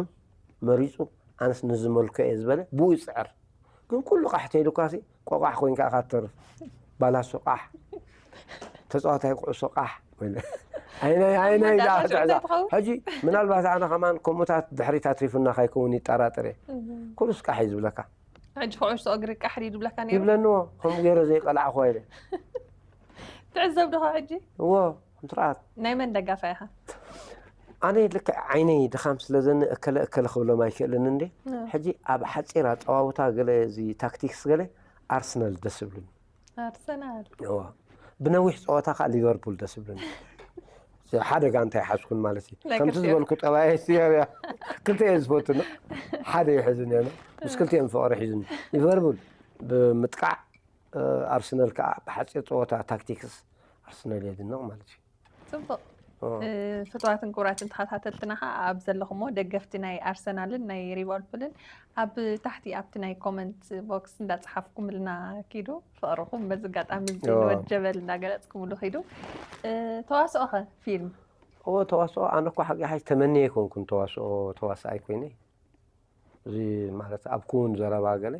መሪፁ ኣነስ ንዝመልኮ እየ ዝበለ ብኡ ይፅዕር ግን ኩሉ ቃሕ ተይሉካ ሲ ቆቋሕ ኮይንካ ኢኻ ትተርፍ ባላሶ ቃሕ ተፃዋታይ ኩዕሶ ቃሕ ኮይነ ኣይናይ ኣይናይ መወዳእታ ዳ ሽዑ ትዕዛ እንታይ ትኸውን? ሕጂ ምናልባት ኣነ ከማን ከምኡታት ድሕሪት ኣትሪፉና ካይከውን ይጠራጥር እየ ኩሉስ ቃሕ እዩ ዝብለካ ሕጂ ኩዕሶ እግሪ ቃሕሪ ድብለካ ነይሩ ይብለንዎ ከምኡ ገይረ ዘይቀላዕኹ ኢለ ትዕዘብ ዶ ሕጂ እዎ እንትርኣት ናይ መን ደጋፋ ኢኻ ኣነ ልክዕ ዓይነይ ድኻም ስለ ዘኒ እከለ እከለ ክብሎም ኣይክእልን እንዴ ሕጂ ኣብ ሓፂር ኣፀዋውታ ገለ እዚ ታክቲክስ ገለ ኣርሰናል ደስ ይብሉኒ ኣርሰናል እዋ ብነዊሕ ፀወታ ከዓ ሊቨርፑል ደስ ይብሉኒ ሓደ ጋንታ ይሓዝኩን ማለት እዩ ናይ ከምቲ ክልቲኦም። ዝበልኩ ጠባየ ስያብያ ክልተ እየ ዝፈትኖ ሓደ ይሕዝን እየ ምስ ክልቲኦም ፍቅሪ ሒዝኒ ሊቨርፑል ብምጥቃዕ ኣርሰናል ከዓ ብሓፂር ፀወታ ታክቲክስ ኣርሰናል የድንቕ ማለት እዩ ፅቡቅ እ፣ ፍትዋትን ክቡራትን ተኸታተልትና ከዓ ኣብ ዘለኹሞ ደገፍቲ ናይ ኣርሰናልን ናይ ሊቨርፑልን ኣብ ታሕቲ ኣብቲ ናይ ኮመንት ቦክስ እንዳፀሓፍኩምልና ኪዱ ፍቅርኹም በዚ ኣጋጣሚ እዚ እዎ። ንወድ ጀበል እንዳገለፅኩምሉ ኪዱ እ፣ ተዋስኦ ኸ ፊልም እዎ ተዋስኦ ኣነ እኮ ሓቂ ሓሽ ተመንየ ኣይኮንኩን ተዋስኦ ተዋስኣይ ኮይነ እዚ ማለት ኣብ ክውን ዘረባ ገለ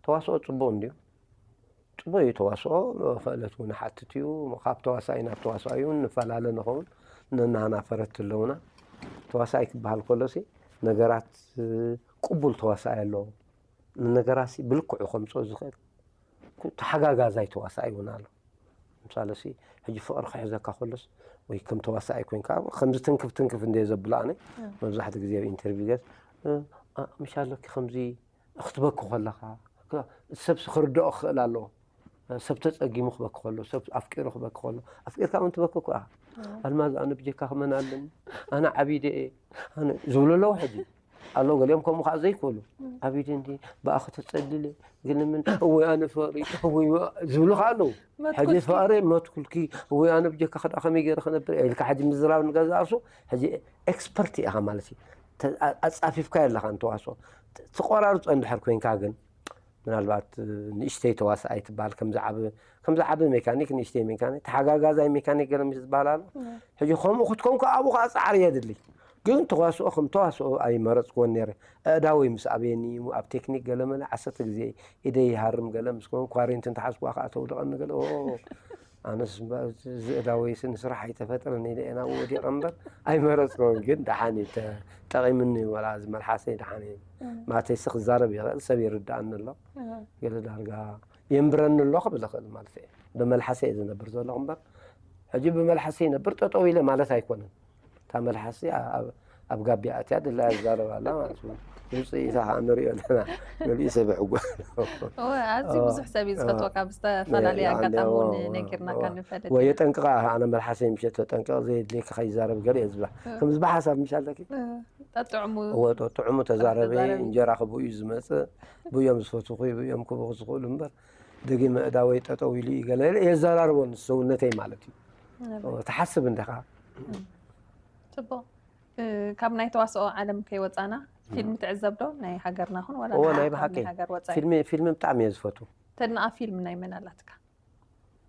ተዋስኦ ፅቡቅ እንድዩ ፅቡቅ እዩ ተዋስኦ ክእለት እውን ሓትት እዩ ካብ ተዋሳኢ ናብ ተዋሳኢ እውን ንፈላለ ንኸውን ነናህና ፈረቲ ኣለውና ተዋሳኢ ክበሃል ከሎሲ ነገራት ቅቡል ተዋሳኢ ኣለዎ ንነገራት ብልክዑ ከምፅኦ ዝኽእል ተሓጋጋዛይ ተዋሳኢ እውን ኣሎ ምሳለሲ ሕጂ ፍቅሪ ክሕዘካ ከሎስ ወይ ከም ተዋሳኣይ ኮይንካ ከምዚ ትንክፍ ትንክፍ እንደ ዘብሎ ኣነ መብዛሕትኡ ግዜ ኣብ ኢንተርቪው ገስ ምሻለኪ ከምዚ ክትበኪ ከለኻ ሰብ ክርድኦ ክኽእል ኣለዎ ሰብ ተፀጊሙ ክበኪ ከሎ ሰብ ኣፍቂሩ ክበኪ ከሎ ኣፍቂርካ እውን ትበኪ እኮ ኣልማዝ ኣነ ብጀካ ክመን ኣለኒ ኣነ ዓቢደ እየ ዝብሉ ኣለዉ ሕጂ ኣለዉ ገሊኦም ከምኡ ከዓ ዘይክእሉ ዓቢደ እንዲ ብኣኸ ተፀሊለ ግን ምን እወይ ኣነ ፍቅሪ እወይ ዝብሉ ከዓ ኣለዉ ሕጂ ፍቅሪ መትኩልኪ እወይ ኣነ ብጀካ ክዳ ከመይ ገይረ ክነብር ኢልካ ሕጂ ምዝራብ ንገዛእሱ ሕጂ ኤክስፐርት ኢኻ ማለት እዩ ኣፃፊፍካ የለኻ ንተዋስኦ ትቆራርፆ እንድሕር ኮይንካ ግን ምናልባት ንእሽተይ ተዋሳኣይ ትበሃል፣ ከምዚ ዓቢ፣ ከምዚ ዓቢ ሜካኒክ ንእሽተይ ሜካኒክ፣ ተሓጋጋዛይ ሜካኒክ ገለ ምስ ዝበሃል ኣሎ። ሕጂ ከምኡ ክትኮን ከኣ ኣብኡ ከኣ ጻዕሪ የድሊ። ግን ተዋስኦ ከም ተዋስኦ ኣይመረጽክዎን ነይረ። ኣእዳወይ ምስ ኣበየኒ እዩ፣ ኣብ ቴክኒክ ገለ መለ ዓሰርተ ግዜ ኢደይ ይሃርም ገለ ምስ ኮን ኳሬንት እንተሓዝኩዋ ከኣ ተውድቐኒ ገለ። ኦ፣ ኣነስ እምበ-፣ እዚ ኣእዳወይስ ንስራሕ ኣይተፈጥረን ኢለ እየ ናብኡ ወዲቐ እምበር ኣይመረጽክዎን። ግን ደሓን እዩ፣ ተ-፣ ጠቒምኒ እዩ፣ ወላ እዚ መልሓሰይ ደሓን እዩ። ማለተይ፣ ሲ ክዛረብ ይኽእል፣ ሰብ ይርድኣኒ ኣሎ። ገለ ዳርጋ የንብረኒ ኣሎ ክብል እኽእል ማለት እየ። ብመልሓሰ እየ ዝነብር ዘለኹ እምበር፣ ሕጂ ብመልሓሰ ይነብር ጠጠው ኢለ ማለት ኣይኮነን። እታ መልሓስ እዚኣ ኣብ፣ ኣብ ጋቢኣ ኣትያ ድላያ ትዛረብ ኣላ ማለት እዩ። ውፅኢታ ከዓ ንሪኦ ኣለና። ገሊኡ ሰብ ይሕጎ። እወ፣ ኣዝዩ ብዙሕ ሰብ እዩ ዝፈትወካ፣ ብዝተፈላለየ ኣጋጣሚ እውን ነጊርናካ ንፈልጥ። ወይ የጠንቅቓ፣ ኣነ መልሓሰይ ምሸት ተጠንቅቕ፣ ዘየድልየካ ከይዛረብ ገለ እየ ዝብላ። ከምዚ ብሓሳብ ምሽ ኣለኪ? ጠጥዕሙ። እወ፣ ጠጥዕሙ፣ ተዛረቢ፣ ተዛረቢ። እንጀራ ክብኡ እዩ ዝመፅእ፣ ብእዮም ዝፈትኹ፣ ብእዮም ክብኹ ዝኽእሉ እምበር፣ ደጊመ እዳወይ ጠጠው ኢሉ እዩ ገለ የዘራርቦ ንሰውነተይ ማለት እዩ። ትሓስብ እንዲኻ። ጽቡቕ። እ፣ ካብ ናይ ተዋስኦ ዓለም ከይወጻና፣ ፊልም ትዕዘብ ዶ? ናይ ሃገርና ኹን ዋላ እወ፣ ናይ ናይ ካብ ብሓቂ። ናይ ሃገር ወጻኢ? ፊልሚ፣ ፊልሚ ብጣዕሚ እየ ዝፈቱ። ተድንቓ ፊልም ናይ መን ኣላትካ?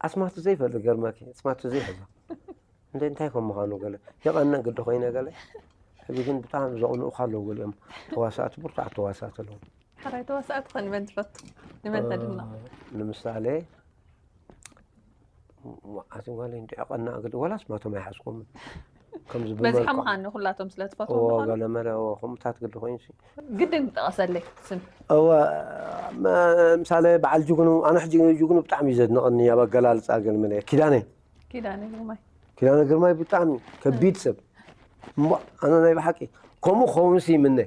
ኣስማቱ ዘይፈልጥ ገርመኪ፣ ኣስማቱ ዘይሕዞ። እንደ እንታይ ከም ምዃኑ ገለ የቐንእ ግዲ ኮይነ ገለ። ሕጂ ግን ብጣዕሚ ዘቕንኡኻ ኣለዉ ገሊኦም ተዋሳእቲ፣ ብርቱዓት ተዋሳእቲ ኣለዉ። ሕራይ ተዋሳእቲ ኸ ንመን ትፈቱ? ንመን እ፣ ተድንቕ? ንምሳሌ፣ ም-፣ ኣቲ ጓለይ እንዲዕ ቀናእ ግዲ፣ ወላ ኣስማቶም ኣይሓዝኩምን። ከምዚ በዚሖም ብመልክዖም። ኸኣ ንኹላቶም ስለ ትፈትዎም እዎ፣ ዲኹም? ገለ መለ፣ እዎ፣ ከምኡታት ግዲ ኮይኑሲ። ግድን ክጠቐሰለይ ስም። እወ፣ መ-፣ ምሳሌ በዓል ጅግኑ፣ ኣነ ሕጂ ጅግኑ ብጣዕሚ እዩ ዘድንቐኒ ኣብ ኣገላልጻ ገለ መለ። ኪዳነ። ኪዳነ ግርማይ። ኪዳነ ግርማይ ብጣዕሚ ከቢድ ሰብ። እሞ ኣነ ናይ ብሓቂ ከምኡ ክኸውንሲ ይምነ።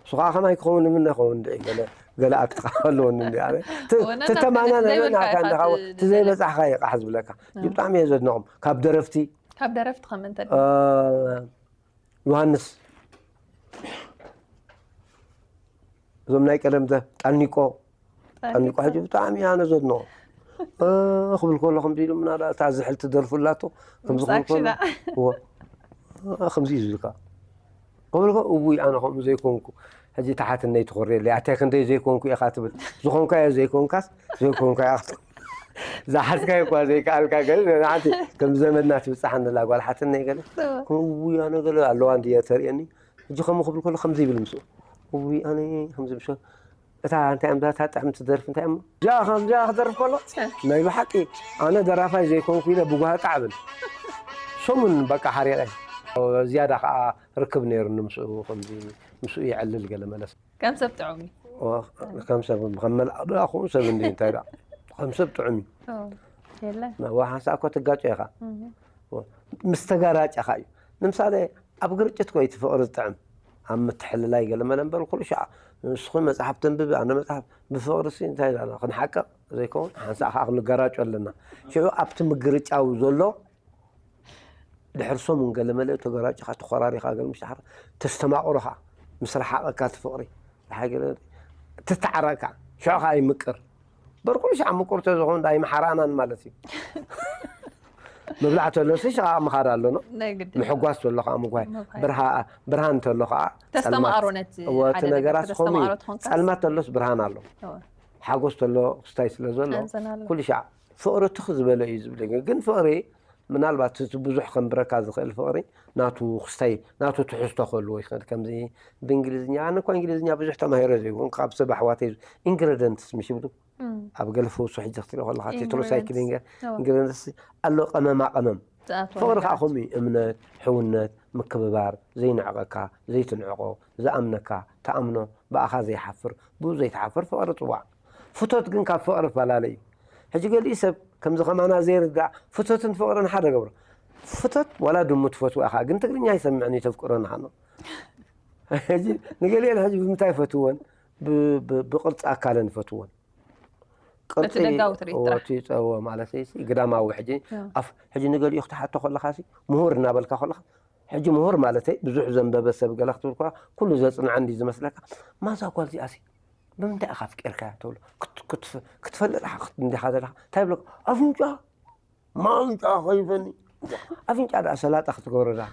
ንሱ ኸዓ ከማይ ክኸውን ይምነ ክኸውን ድዒ ገለ፣ ገለ ኣትካ ኣለወኒ እንዲ ኣነ። ት-፣ እወ፣ ነና ትተማመን ፍልጥ ኣነ ዘይብልካ ናካ ኢኻ እንዲኻ ት-፣ እቲ ዘይበጻሕካ ይቃሕ ዝብለካ። እ። ብጣዕሚ እየ ዘድንቖም። ካብ ደረፍቲ፣ ካብ ደረፍቲ ከመን ተድንቕ? እ፣ ዮሃንስ። እዞም ናይ ቀደም ዘ-፣ ጣኒቆ። ጣኒቆ። ጣኒቆ ሕጂ ብጣዕሚ ኣነ ዘድንቖ። እ፣ ክብል ከሎ ከምዚ ኢሉ ምናዳ እታ ዝሕል ትደርፉ ኣላቶ። ከምዚ ምስ ክብል ከሎ፣ ኣክሽና። እዎ። እ፣ ከምዚ እዩ ዝብልካ። ክብል ከ፣ እውይ፣ ኣነ ከምኡ ዘይኮንኩ። ሕጂ ተሓትነይ ትኾርየለይ። ኣታ ክንደይ ዘይኮንኩ ኢኻ ትብል። ዝኾንካዮ ዘይኮንካስ፣ ዘይኮንካዮ ክትኮን። ዝሓዝካዮ እኳ ዘይከኣልካ ገለ፣ ንሓንቲ ከም ዘመድና ትብጻሓኒ ኣላ ጓል ሓትነይ ገለ። እዎ። እውይ፣ ኣነ ገለ ኣለዋ እንድየ ተርእየኒ። ሕጂ ከምኡ ክብል ከሎ ከምዚ ይብል ምስኡ። እውይ፣ ኣነ ከምዚ ምሽ-፣ እታ እንታይ እያ እታ ጥዕምቲ ደርፊ እንታይ እያ እሞ? እዚኣ ከምዚኣ ክደርፍ ከሎ ናይ ብሓቂ ኣነ ደራፋይ ዘይኮንኩ ኢለ ብጓህጣ እብል። ሰሙን በቃ ሓሪቐ። ዝያዳ ከዓ ርክብ ነይሩኒ ምስኡ፣ ከምዚ ምስኡ የዕልል ገለ መለስ። ከም ሰብ ጥዑም እዩ። ኦ፣ ከም ሰብ፣ ከም መልኣኽ ደኣ ከምኡ ሰብ እንዲ እንታይ ደኣ። ከም ሰብ ጥዑም እዩ። ኦ፣ የለ። ዋ፣ ሓንሳእ እኮ ትጋጮ ኢኻ። እህ። ኦ፣ ምስ ተጋራጨኻ እዩ። ንምሳሌ፣ ኣብ ግርጭት እኮ እዩ እቲ ፍቕሪ ዝጥዕም። ኣብ ምትሕልላይ ገለ መለ እምበር ኩሉ ሻዕ ንስኹም መጽሓፍ ተንብቢ፣ ኣነ መጽሓፍ፣ ብፍቕሪ ሲ እንታይ ኢልና ክንሓቅቕ ዘይከውን፣ ሓንሳእ ከኣ ክንገራጮ ኣለና። ሽዑ ኣብቲ ምግርጫው ዘሎ ድሕሪ ሰሙን ገለ መለ ተገራጭኻ፣ ተኾራሪኻ፣ ገለ ምሽ ተሓረ-፣ ተስተማቕሮ ኸኣ፣ ምስ ረሓቐካ እቲ ፍቕሪ፣ ደሓር ገለ ትተዓረቕካ፣ ሽዑ ኸኣ ይምቅር። እምበር ኩሉ ሻዕ ምቁር ተዝኾን ዳኣ ኣይምሓራእናን ማለት እዩ። ምብላዕ ተሎሲ ሻዕ ምኻድ ኣሎ፣ ኖ? ናይ ግድን። ምሕጓስ ተሎ ኸኣ ምጓይ። ምጓይ። ብርሃ-፣ ብርሃን ተሎ ኸኣ ጸልማት። ተስተማቕሮ ነቲ እወ፣ እቲ ሓደ ነገር ነገራት ከምኡ እዩ። ተስተማቕሮ ትኾንካስ? ጸልማት ተሎስ ብርሃን ኣሎ። እወ። ሓጎስ ተሎ ክስታይ ስለ ዘሎ፣ ሓዘን ኣሎ። ኩሉ ሻዕ ፍቕሪ ትኽ ዝበለ እዩ ዝብል። ግን ፍቕሪ ምናልባት እቲ ብዙሕ ከንብረካ ዝኽእል ፍቕሪ ናቱ ክስታይ፣ ናቱ ትሕዝቶ ክህልዎ ይኽእል። ከምዚ ብእንግሊዝኛ፣ ኣነ እኳ እንግሊዝኛ ብዙሕ ተማሂረ ዘይኮንኩ፣ ካብ ሰብ ኣሕዋተይ ኢንግረደንትስ ምሽ ይብሉ። እም። ኣብ ገለ ፈውሱ ሕጂ ክትሪኦ ከለኻ፣ ቴትሮሳይክሊን ኢንግረደንትስ። እዎ። ኢንግረደንትስ ኣሎ፣ ቀመማ ቀመም። ዝኣትዎ ፍቕሪ ከዓ ነገራት። ከምኡ እዩ፣ እምነት፣ ሕውነት፣ ምክብባር፣ ዘይንዕቐካ፣ ዘይትንዕቆ፣ ዝኣምነካ፣ ትኣምኖ፣ ብኣኻ ዘይሓፍር፣ ብኡ ዘይትሓፍር ፍቕሪ ጽዋዕ። ፍቶት ግን ካብ ፍቕሪ ፈላለ እዩ። ሕጂ ገሊኡ ሰብ ከምዚ ከማና ዘይርዳእ፣ ፍቶትን ፍቕርን ሓደ ገብሮ። ፍቶት ዋላ ድሙ ትፈትዋ ኢኻ፣ ግን ትግርኛ ኣይሰምዕን እዩ፣ ተፍቅሮ ንሃኖ። ሕጂ ንገሊአን ሕጂ ብምንታይ ይፈትወን? ብ-፣ ብ-፣ ብቕርጺ ኣካለን ይፈትወን። ቅርጺ እቲ ደጋዊ ትርኢት እዎ፣ ጥራሕ። እቲ ጸ-፣ እዎ፣ ማለት እዩ፣ ግዳማዊ ሕጂ ኣዎ። ኣፍ-፣ ሕጂ ንገሊኡ ክትሓቶ ከለኻ ሲ፣ ምሁር እናበልካ ከለኻ፣ ሕጂ ምሁር ማለተይ ብዙሕ ዘንበበ ሰብ ገለ ክትብል ከለኻ፣ ኩሉ ዘጽንዐ እንዲ ዝመስለካ፣ ማዛ ጓል እዚኣ ሲ፣ ብምንታይ ኢኻ ኣፍቂርካያ ትብሎ? ክት-፣ ክትፍ-፣ ክትፈልጥ ኢኻ ክት-፣ እንዲኻ ዘለኻ፣ እንታይ ይብለካ? ኣፍንጫ፣ ማንጫ ከይፈኒ። ኣፍንጫ ደኣ ሰላጣ ክትገብሮ ደኣ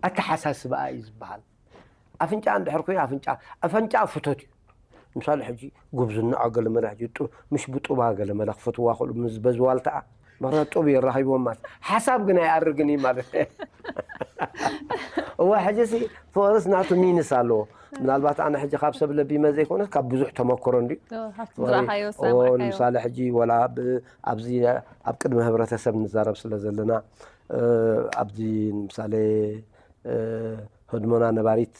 ኣተሓሳስባኣ እዩ ዝበሃል። ኣፍንጫ እንድሕር ኮይኑ ኣፍንጫ፣ ኣፍንጫ ፍቶት እዩ። ምሳሌ ሕጂ ጉብዝናኣ ገለመለ ሕጂ ጡ- ምሽ ብጡባ ገለመለ ክፈትዋ ክእሉ ምስ በዚ ዋልታኣ ምኽንያት ጡብ የራኺብዎም ማለት ሓሳብ ግን ኣይኣርግን እዩ ማለት እዋ ሕጂ ሲ ፍቕርስ ናቱ ሚንስ ኣለዎ ምናልባት ኣነ ሕጂ ካብ ሰብ ለቢመ ዘይኮነ ካብ ብዙሕ ተመክሮ እንዲ ካብቲ ዝረኣኻዮ ሰማዕካዮ ምሳሌ ሕጂ ወላ ብ- ኣብዚ ኣብ ቅድሚ ህብረተሰብ ንዛረብ ስለ ዘለና ኣብዚ ምሳሌ ህድሞና ነባሪት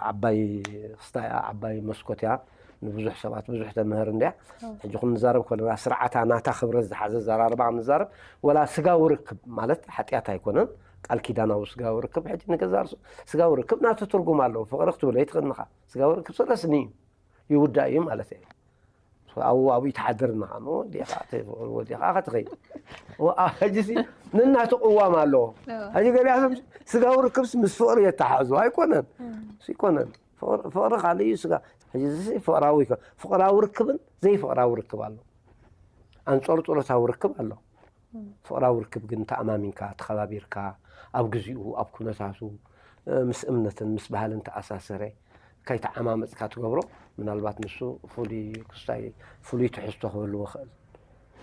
ዓባይ ክስታ እያ ዓባይ መስኮት እያ ንብዙሕ ሰባት ብዙሕ ተምህር እንድያ ሕጂ ክንዛረብ ከለና ስርዓታ ናታ ክብረት ዝሓዘ ዘራርባ ክንዛረብ ወላ ስጋዊ ርክብ ማለት ሓጢኣት ኣይኮነን ቃል ኪዳናዊ ስጋዊ ርክብ ሕጂ ንገዛ ርሱ ስጋዊ ርክብ ናቱ ትርጉም ኣለዎ ፍቕሪ ክትብሎ ይትኽእል ንኻ ስጋዊ ርክብ ስለስኒ እዩ ይውዳእ እዩ ማለት እዩ ኣብኡ ኣብኡ ይትሓድር ንኻ ወዲኻ ወዲኻ ክትኸይድ ሕጂ ነናቱ ቅዋም ኣለዎ ሕጂ ገሊኣቶም ስጋዊ ርክብስ ምስ ፍቕሪ የተሓሕዞ ኣይኮነን ይኮነን ፍቕሪ ካልእ እዩ ስጋ ሕጂ ፍቕራዊ ፍቕራዊ ርክብን ዘይፍቕራዊ ርክብ ኣሎ ኣንፀርፅሮታዊ ርክብ ኣሎ ፍቕራዊ ርክብ ግን ተኣማሚንካ ተኸባቢርካ ኣብ ግዚኡ ኣብ ኩነታቱ ምስ እምነትን ምስ ባህልን ተኣሳሰረ ከይተዓማመፅካ ትገብሮ ምናልባት ንሱ ፍሉይ ክስታይ ፍሉይ ትሕዝቶ ክህልዎ ይኽእል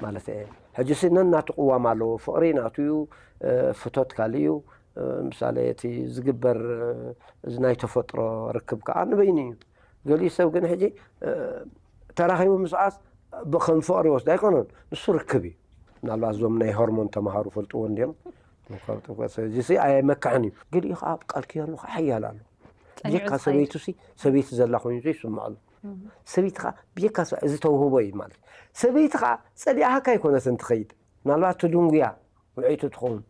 ማለት እየ ሕጂ ሲ ነናቱ ቅዋም ኣለዎ ፍቕሪ ናቱ እዩ ፍቶት ካልእ እዩ ምሳሌ እቲ ዝግበር እዚ ናይ ተፈጥሮ ርክብ ከዓ ንበይኑ እዩ ገሊኡ ሰብ ግን ሕጂ ተራኺቡ ምስዓስ ከም ፍቕሪ ወስድ ኣይኮነን ንሱ ርክብ እዩ ምናልባት እዞም ናይ ሆርሞን ተምሃሩ ፈልጥዎ እንዲዮም እዚ ኣየመክሕን እዩ ገሊኡ ከዓ ቃል ኪዳኑ ከዓ ሓያል ኣሎ ብጀካ ሰበይቱ ሲ ሰበይቲ ዘላ ኮይኑ ዘይስምዐሉ ሰበይቲ ከዓ ብጀካ እዚ ተውህቦ እዩ ማለት ሰበይቲ ከዓ ፀሊኣሃካ ኣይኮነትን ትኸይድ ምናልባት ትድንጉያ ውዕይቲ ትኸውን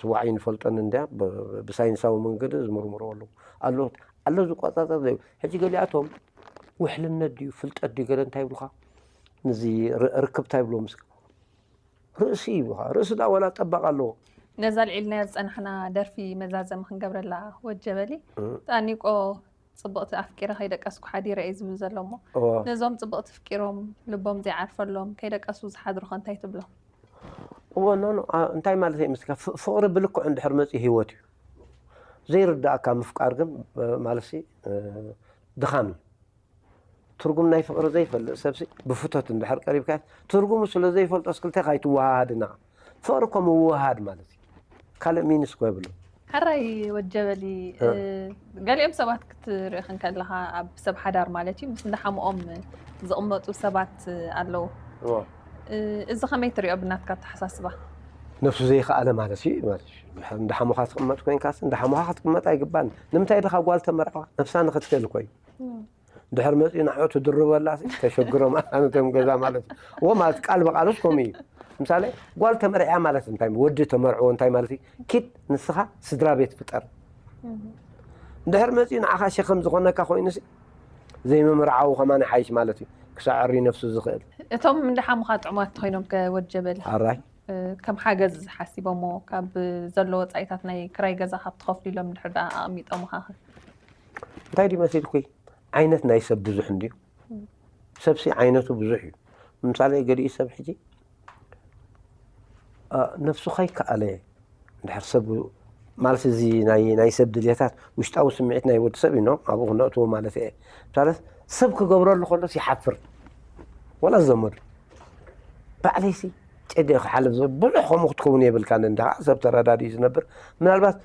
ስዋዕ ይንፈልጠን እንድያ ብሳይንሳዊ መንገዲ ዝምርምሮ ኣለዉ ኣሎ ኣሎ ዝቆፃፀር ዘዩ ሕጂ ገሊኣቶም ውሕልነት ድዩ ፍልጠት ድዩ ገለ እንታይ ይብሉካ ንዚ ርክብታ ይብሎ ምስ ርእሲ ይብሉካ ርእሲ ዳ ወላ ጠባቕ ኣለዎ ነዛ ልዒልናያ ዝፀናሕና ደርፊ መዛዘሚ ክንገብረላ ወጀበሊ ጣኒቆ ፅብቕቲ ኣፍቂረ ከይደቀስኩ ሓዲረ እዩ ዝብል ዘሎ እሞ ነዞም ፅብቕቲ ፍቂሮም ልቦም ዘይዓርፈሎም ከይደቀሱ ዝሓድሩ ከ እንታይ ትብሎም እዎ ኖ እንታይ ማለት እዩ ምስካ ፍቕሪ ብልክዑ እንድሕር መፅኡ ህይወት እዩ ዘይርዳእካ ምፍቃር ግን ማለት ድኻም እዩ ትርጉም ናይ ፍቕሪ ዘይፈልጥ ሰብሲ ብፍቶት እንድሕር ቀሪብካ ትርጉሙ ስለ ዘይፈልጦስ ክልተኻ ኣይትወሃሃድና ፍቕሪ እኮ ምውሃድ ማለት እዩ ካልእ ሚንስ እኮ የብሉ ሕራይ ወጀበሊ ገሊኦም ሰባት ክትርኢ ክንከለኻ ኣብ ሰብ ሓዳር ማለት እዩ ምስ እንዳሓምኦም ዝቕመጡ ሰባት ኣለዉ እዚ ከመይ ትሪኦ ብናትካ ኣተሓሳስባ ነፍሱ ዘይከኣለ ማለት እዩ ማለት እዩ እንዳሓሙኻ ትቕመጥ ኮይንካስ እንዳሓሙኻ ክትቅመጥ ኣይግባን ንምንታይ ድኻ ጓል ተመርዓዋ ነፍሳ ንኽትክእል እኮ እዩ ድሕር መፂኡ ንዕኡ ትድርበላ ተሸግሮም ኣነቶም ገዛ ማለት እዩ እዎ ማለት ቃል ብቃልስ ከምኡ እዩ ምሳሌ ጓል ተመርዕያ ማለት እንታይ ወዲ ተመርዕዎ እንታይ ማለት እዩ ኪድ ንስኻ ስድራ ቤት ፍጠር እንድሕር መፂኡ ንዓኻ ሸኸም ዝኾነካ ኮይኑሲ ዘይምምርዓው ከማን ሓይሽ ማለት እዩ ክሳዕ ዕሪ ነፍሱ ዝኽእል እቶም እንዳሓሙኻ ጥዑማት ኮይኖም ከወጀበል ኣራይ ከም ሓገዝ ዝሓሲቦሞ ካብ ዘሎ ወፃኢታት ናይ ክራይ ገዛ ካብ ትኸፍሉ ኢሎም ድሕር ደኣ ኣቐሚጦምኻ እንታይ ድዩ መሲልኩይ ዓይነት ናይ ሰብ ብዙሕ እንድዩ ሰብሲ ዓይነቱ ብዙሕ እዩ ምሳሌ ገሊኡ ሰብ ሕጂ ነፍሱ ከይከኣለ እንድሕር ሰብ ማለት እዚ ናይ ሰብ ድልየታት ውሽጣዊ ስምዒት ናይ ወዲ ሰብ እዩ ኣብኡ ክነእትዎ ማለት እየ ምሳሌ ሰብ ክገብረሉ ከሎስ ይሓፍር ወላ ዘመዱ ባዕለይሲ ጨደ ክሓልፍ ብዙሕ ከምኡ ክትከውን የብልካን እንዳ ሰብ ተረዳድኡ ዝነብር ምናልባት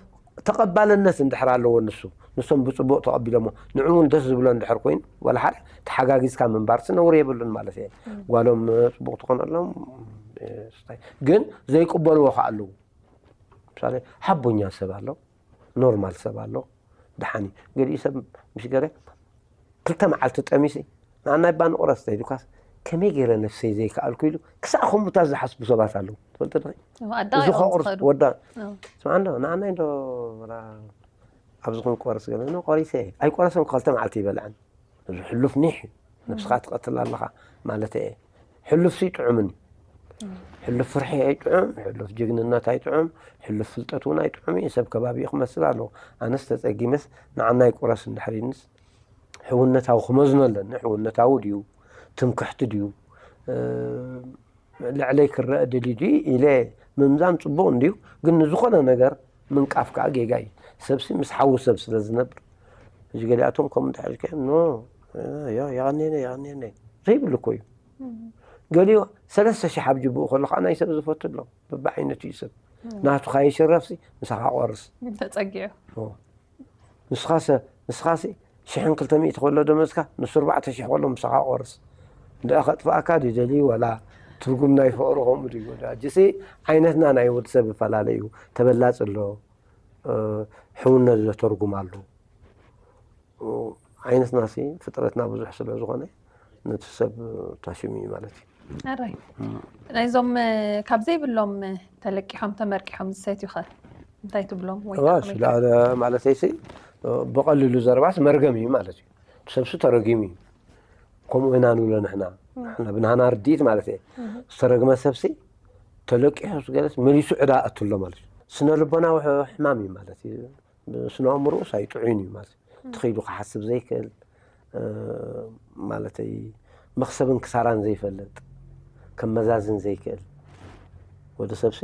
ተቐባልነት እንድሕር ኣለዎ ንሱ ንሶም ብፅቡቕ ተቐቢሎሞ ንዕኡ እውን ደስ ዝብሎ እንድሕር ኮይኑ ዋላ ሓደ ተሓጋጊዝካ ምንባርሲ ነውሪ የብሉን ማለት እየ ጓሎም ፅቡቕ ትኾነሎም ግን ዘይቅበልዎ ከዓ ኣለዉ ምሳሌ ሓቦኛ ሰብ ኣሎ ኖርማል ሰብ ኣሎ ደሓን እዩ ገሊኡ ሰብ ምስ ገለ ክልተ መዓልቲ ጠሚሲ ንኣናይ ባንቑረስ ተይሉካስ ከመይ ገይረ ነፍሰይ ዘይከኣልኩ ኢሉ ክሳዕ ከምኡታት ዝሓስቡ ሰባት ኣለዉ ትፈልጢ ዶ እዚ ከቑርስ ወዳ ስማዕ እንዶ ንኣናይ እንዶ ኣብዚ ኮን ቆርስ ገለ ኖ ቆሪሰ ኣይቆረሰን ክልተ መዓልቲ ይበልዐን እዚ ሕሉፍ ኒሕ ነብስኻ ትቐትል ኣለኻ ማለት እየ ሕሉፍ ሲ ጥዑምን ሕሉፍ ፍርሒ ኣይጥዑም ሕሉፍ ጅግንነት ኣይጥዑም ሕሉፍ ፍልጠት እውን ኣይጥዑም እዩ ሰብ ከባቢኡ ክመስል ኣለዎ ኣነስ ተፀጊመስ ንዓናይ ቁረስ እንድሕሪንስ ሕውነታዊ ክመዝኖ ኣለኒ ሕውነታዊ ድዩ ትምክሕቲ ድዩ ልዕለይ ክረአ ደልዩ ድዩ ኢለ ምምዛን ፅቡቕ እንድዩ ግን ንዝኾነ ነገር ምንቃፍ ከዓ ጌጋ እዩ ሰብሲ ምስ ሓዉ ሰብ ስለ ዝነብር እዚ ገሊኣቶም ከምኡ እንድሕር ኖ ያ ያኔነ ያኔነ ዘይብሉ እኮ እዩ። ገሊኡ ሰለስተ ሽሕ ኣብ ጅብኡ ከሎ ከዓ ናይ ሰብ ዝፈቱ ኣሎ። በብዓይነቱ እዩ ሰብ። ናቱ ካይሽረፍሲ ምሳኻ ቆርስ። ተጸጊዑ። ንስኻሰ ንስኻሲ ሽሕን ክልተ ሚእቲ ከሎ ደመዝካ ንሱ ኣርባዕተ ሽሕ ከሎ ምሳኻ ቆርስ። እንድኣ ከጥፍኣካ ድደሊ ወላ ትርጉም ናይ ፍቕሪ ከምኡ ድዩ? ወዳ ጅሲ ዓይነትና ናይ ወዲ ሰብ ይፈላለ እዩ። ተበላጽ ኣሎ፣ ሕውነት ዘተርጉም ኣሎ። ዓይነትና ሲ ፍጥረትና ብዙሕ ስለ ዝኾነ ነቲ ሰብ ታሽሙ እዩ ማለት እዩ። ኣራይ ናይዞም ካብ ዘይብሎም ተለቂሖም ተመርቂሖም ዝሰትዩ ኸ እንታይ ትብሎም? ወይ እዋ ስለ ማለተይ ሲ ብቐሊሉ ዘረባስ መርገም እዩ ማለት እዩ። እቲ ሰብሲ ተረጊሙ እዩ። ከምኡ ኢና ንብሎ ንሕና። ንሕና ብናህና ርድኢት ማለት እየ። ዝተረግመ ሰብሲ ተለቂሑ ዝገለስ መሊሱ ዕዳ ኣትሎ ማለት እዩ። ስነ ልቦናዊ ሕማም እዩ ማለት እዩ። ስነ ኣእምሮኡስ ኣይጥዑይን እዩ ማለት እዩ። ተኸይዱ ክሓስብ ዘይክእል ማለተይ መኽሰብን ክሳራን ዘይፈልጥ ከመዛዝን ዘይክእል ወዲ ሰብሲ